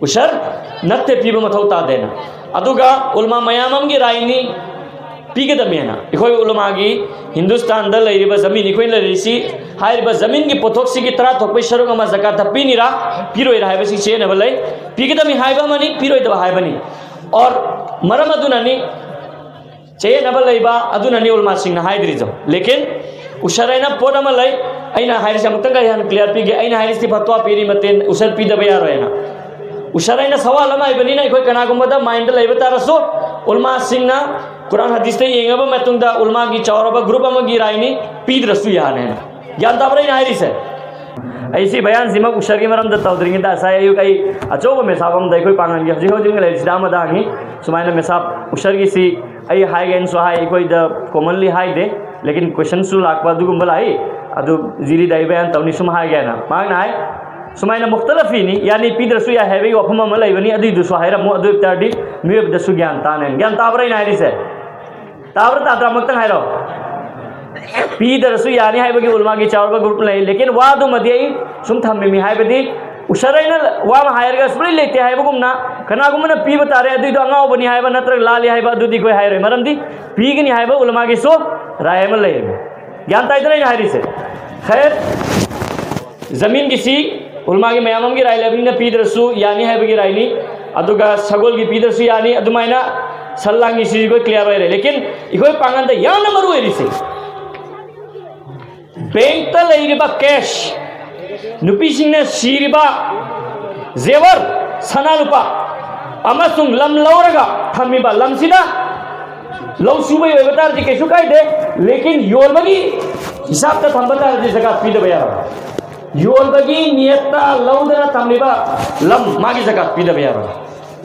ꯎꯁꯔ ꯅꯠꯇꯦ ꯄꯤꯕ ꯃꯊꯧ ꯇꯥꯗꯦꯅ꯫ ꯑꯗꯨꯒ ꯎꯂꯃꯥ ꯃꯌꯥꯝ ꯑꯃꯒꯤ ꯔꯥꯏꯅꯤ ꯄꯤꯒꯗꯕꯅꯦꯅ꯫ ꯑꯩꯈꯣꯏ ꯎꯂꯃꯥꯒꯤ ꯍꯤꯟꯗꯨꯁꯇꯥꯟꯗ ꯂꯩꯔꯤꯕ ꯖꯃꯤꯟ, ꯑꯩꯈꯣꯏꯅ ꯂꯩꯔꯤꯁꯤ, ꯍꯥꯏꯔꯤꯕ ꯖꯃꯤꯟꯒꯤ ꯄꯣꯠꯊꯣꯛꯁꯤꯒꯤ ꯇꯔꯥ ꯊꯣꯛꯄꯩ ꯁꯔꯨꯛ ꯑꯃ ꯖꯀꯥꯠꯇ ꯄꯤꯅꯤꯔꯥ ꯄꯤꯔꯣꯏꯔꯥ ꯍꯥꯏꯕꯁꯤ ꯆꯦꯟꯅꯕ ꯂꯩ꯫ ꯄꯤꯒꯗꯕꯅꯤ ꯍꯥꯏꯕ ꯑꯃꯅꯤ, ꯄꯤꯔꯣꯏꯗꯕ ꯍꯥꯏꯕꯅꯤ꯫ ꯑꯣꯔ ꯃꯔꯝ ꯑꯗꯨꯅꯅꯤ ꯆꯌꯦꯠꯅꯕ ꯂꯩꯕ, ꯑꯗꯨꯅꯅꯤ ꯎꯂꯃꯥꯁꯤꯡꯅ ꯍꯥꯏꯗ꯭ꯔꯤꯗꯣ꯫ ꯂꯦꯀꯤꯟ ꯎꯁꯔ ꯍꯥꯏꯅ ꯄꯣꯠ ꯑꯃ ꯂꯩ꯫ ꯑꯩꯅ ꯍꯥꯏꯔꯤꯁꯦ ꯑꯃꯨꯛꯇꯪꯒ ꯍꯥꯟꯅ ꯀ꯭ꯂꯤꯌꯥꯔ ꯄꯤꯒꯦ꯫ ꯑꯩꯅ ꯍꯥꯏꯔꯤꯁꯤ ꯐꯠꯋꯥ ꯄꯤꯔꯤ ꯃꯇꯦꯟ ꯎꯁꯔ ꯄꯤꯗꯕ ꯌꯥꯔꯣꯏꯅ꯫ ꯎꯁꯔ ꯍꯥꯏꯅ ꯁꯋꯥꯜ ꯑꯃ ꯍꯥꯏꯕꯅꯤꯅ ꯑꯩꯈꯣꯏ ꯀꯅꯥꯒꯨꯝꯕꯗ ꯃꯥꯏꯟꯗ ꯂꯩꯕ ꯇꯥꯔꯁꯨ, ꯎꯂꯃꯥꯁꯤꯡꯅ ꯀꯨꯔꯥꯟ ꯍꯗꯤꯁꯇ ꯌꯦꯡꯉꯕ ꯃꯇꯨꯡꯗ ꯎꯂꯃꯥꯒꯤ ꯆꯥꯎꯔꯕ ꯒ꯭ꯔꯨꯞ ꯑꯃꯒꯤ ꯔꯥꯏꯅꯤ, ꯄꯤꯗ꯭ꯔꯁꯨ ꯌꯥꯅꯦꯅ꯫ ꯒ꯭ꯌꯥꯟ ꯇꯥꯕ꯭ꯔꯥ ꯑꯩꯅ ꯍꯥꯏꯔꯤꯁꯦ? ꯑꯩ ꯁꯤ ꯕꯌꯥꯟꯁꯤꯃꯛ ꯎꯁꯔꯒꯤ ꯃꯔꯝꯗ ꯇꯧꯗ꯭ꯔꯤꯉꯩꯗ ꯉꯁꯥꯏ ꯑꯌꯨꯛ ꯑꯩ ꯑꯆꯧꯕ ꯃꯦꯁꯥꯞ ꯑꯃꯗ ꯑꯩꯈꯣꯏ ꯄꯥꯡꯒꯜꯒꯤ ꯍꯧꯖꯤꯛ ꯍꯧꯖꯤꯛ ꯂꯩꯔꯤꯁꯤꯗ ꯑꯃꯗ ꯍꯪꯉꯤ꯫ ꯁꯨꯃꯥꯏꯅ ꯃꯦꯁꯥꯞ ꯎꯁꯔꯒꯤꯁꯤ ꯑꯩ ꯍꯥꯏꯒꯦꯅꯁꯨ ꯍꯥꯏ, ꯑꯩꯈꯣꯏꯗ ꯀꯣꯃꯟꯂꯤ ꯍꯥꯏꯗꯦ, ꯂꯦꯀꯤꯟ ꯀꯣꯏꯁꯟꯁꯨ ꯂꯥꯛꯄ ꯑꯗꯨꯒꯨꯝꯕ ꯂꯥꯛꯏ꯫ ꯑꯗꯨ ꯖꯤꯔꯤꯗ ꯑꯩ ꯕꯌꯥꯟ ꯇꯧꯅꯤ ꯁꯨꯝ ꯍꯥꯏꯒꯦꯅ ꯃꯍꯥꯛꯅ ꯍꯥꯏ꯫ ꯁꯨꯃꯥꯏꯅ ꯃꯨꯈꯇꯂꯐꯤꯅꯤ, ꯌꯥꯅꯤ ꯄꯤꯗ꯭ꯔꯁꯨ ꯌꯥꯏ ꯍꯥꯏꯕꯒꯤ ꯋꯥꯐꯝ ꯑꯃ ꯂꯩꯕꯅꯤ, ꯑꯗꯨꯏꯗꯨꯁꯨ ꯍꯥꯏꯔꯝꯃꯨ꯫ ꯑꯗꯨ ꯑꯣꯏꯕ ꯇꯥꯔꯗꯤ ꯃꯤꯑꯣꯏꯕꯗꯁꯨ ꯒ꯭ꯌꯥꯟ ꯇꯥꯅꯦ꯫ ꯒ꯭ꯌꯥꯟ ꯇꯥꯕ꯭ꯔꯥ ꯑꯩꯅ ꯍꯥꯏꯔꯤꯁꯦ? ꯇꯥꯕ꯭ꯔꯥ ꯇꯥꯗ꯭ꯔꯥ ꯑꯃꯨꯛꯇꯪ ꯍꯥꯏꯔꯣ꯫ ꯄꯤꯗ꯭ꯔꯁꯨ ꯌꯥꯅꯤ ꯍꯥꯏꯕꯒꯤ ꯎꯂꯃꯥꯒꯤ ꯆꯥꯎꯔꯕ ꯒ꯭ꯔꯨꯞ ꯂꯩ, ꯂꯦꯀꯤꯟ ꯋꯥꯗꯨꯃꯗꯤ ꯑꯩ ꯁꯨꯝ ꯊꯝꯃꯤꯃꯤ, ꯍꯥꯏꯕꯗꯤ ꯎꯁꯔ ꯑꯩꯅ ꯋꯥ ꯑꯃ ꯍꯥꯏꯔꯒ ꯁꯨꯡꯂꯩ ꯂꯩꯇꯦ ꯍꯥꯏꯕꯒꯨꯝꯅ ꯀꯅꯥꯒꯨꯝꯕꯅ ꯄꯤꯕ ꯇꯥꯔꯦ, ꯑꯗꯨꯏꯗꯣ ꯑꯉꯥꯎꯕꯅꯤ ꯍꯥꯏꯕ ꯅꯠꯇ꯭ꯔꯒ ꯂꯥꯜꯂꯤ ꯍꯥꯏꯕ ꯑꯗꯨꯗꯤ ꯑꯩꯈꯣꯏ ꯍꯥꯏꯔꯣꯏ, ꯃꯔꯝꯗꯤ ꯄꯤꯒꯅꯤ ꯍꯥꯏꯕ ꯎꯂꯃꯥꯒꯤꯁꯨ ꯔꯥꯏ ꯑꯃ ꯂꯩ꯫ ꯒ꯭ꯌꯥꯟ ꯇꯥꯏꯗꯅ ꯑꯩꯅ ꯍꯥꯏꯔꯤꯁꯦ? ꯈꯩꯔ, ꯖꯃꯤꯟꯒꯤꯁꯤ ꯎꯂꯃꯥꯒꯤ ꯃꯌꯥꯝ ꯑꯃꯒꯤ ꯔꯥꯏ ꯂꯩꯕꯅꯤꯅ ꯄꯤꯗ꯭ꯔꯁꯨ ꯌꯥꯅꯤ ꯍꯥꯏꯕꯒꯤ ꯔꯥꯏꯅꯤ, ꯑꯗꯨꯒ ꯁꯒꯣꯜꯒꯤ ꯄꯤꯗ꯭ꯔꯁꯨ ꯌꯥꯅꯤ, ꯑꯗꯨꯃꯥꯏꯅ ꯁꯟ ꯂꯥꯡꯒꯤꯁꯤ ꯑꯩꯈꯣꯏ ꯀ꯭ꯂꯤꯌꯥꯔ ꯑꯣꯏꯔꯦ꯫ ꯂꯦꯀꯤꯟ ꯑꯩꯈꯣꯏ ꯄꯥꯡꯒꯜꯗ ꯌꯥꯝꯅ ꯃꯔꯨ ꯑꯣꯏꯔꯤꯁꯦ, ꯕꯦꯡꯛꯇ ꯂꯩꯔꯤꯕ ꯀꯦꯁ, ꯅꯨꯄꯤꯁꯤꯡꯅ ꯁꯤꯔꯤꯕ ꯖꯦꯋꯔ, ꯁꯅꯥ ꯂꯨꯄꯥ, ꯑꯃꯁꯨꯡ ꯂꯝ ꯂꯧꯔꯒ ꯊꯝꯃꯤꯕ ꯂꯝꯁꯤꯗ ꯂꯧ ꯁꯨꯕꯒꯤ ꯑꯣꯏꯕ ꯇꯥꯔꯗꯤ ꯀꯩꯁꯨ ꯀꯥꯏꯗꯦ, ꯂꯦꯀꯤꯟ ꯌꯣꯟꯕꯒꯤ ꯍꯤꯁꯥꯕꯇ ꯊꯝꯕ ꯇꯥꯔꯗꯤ ꯖꯀꯥꯠ ꯄꯤꯗꯕ ꯌꯥꯔꯣꯏ꯫ ꯌꯣꯟꯕꯒꯤ ꯅꯤꯌꯠꯇ ꯂꯧꯗꯅ ꯊꯝꯂꯤꯕ ꯂꯝ, ꯃꯥꯒꯤ ꯖꯀꯥꯠ ꯄꯤꯗꯕ ꯌꯥꯔꯣꯏ꯫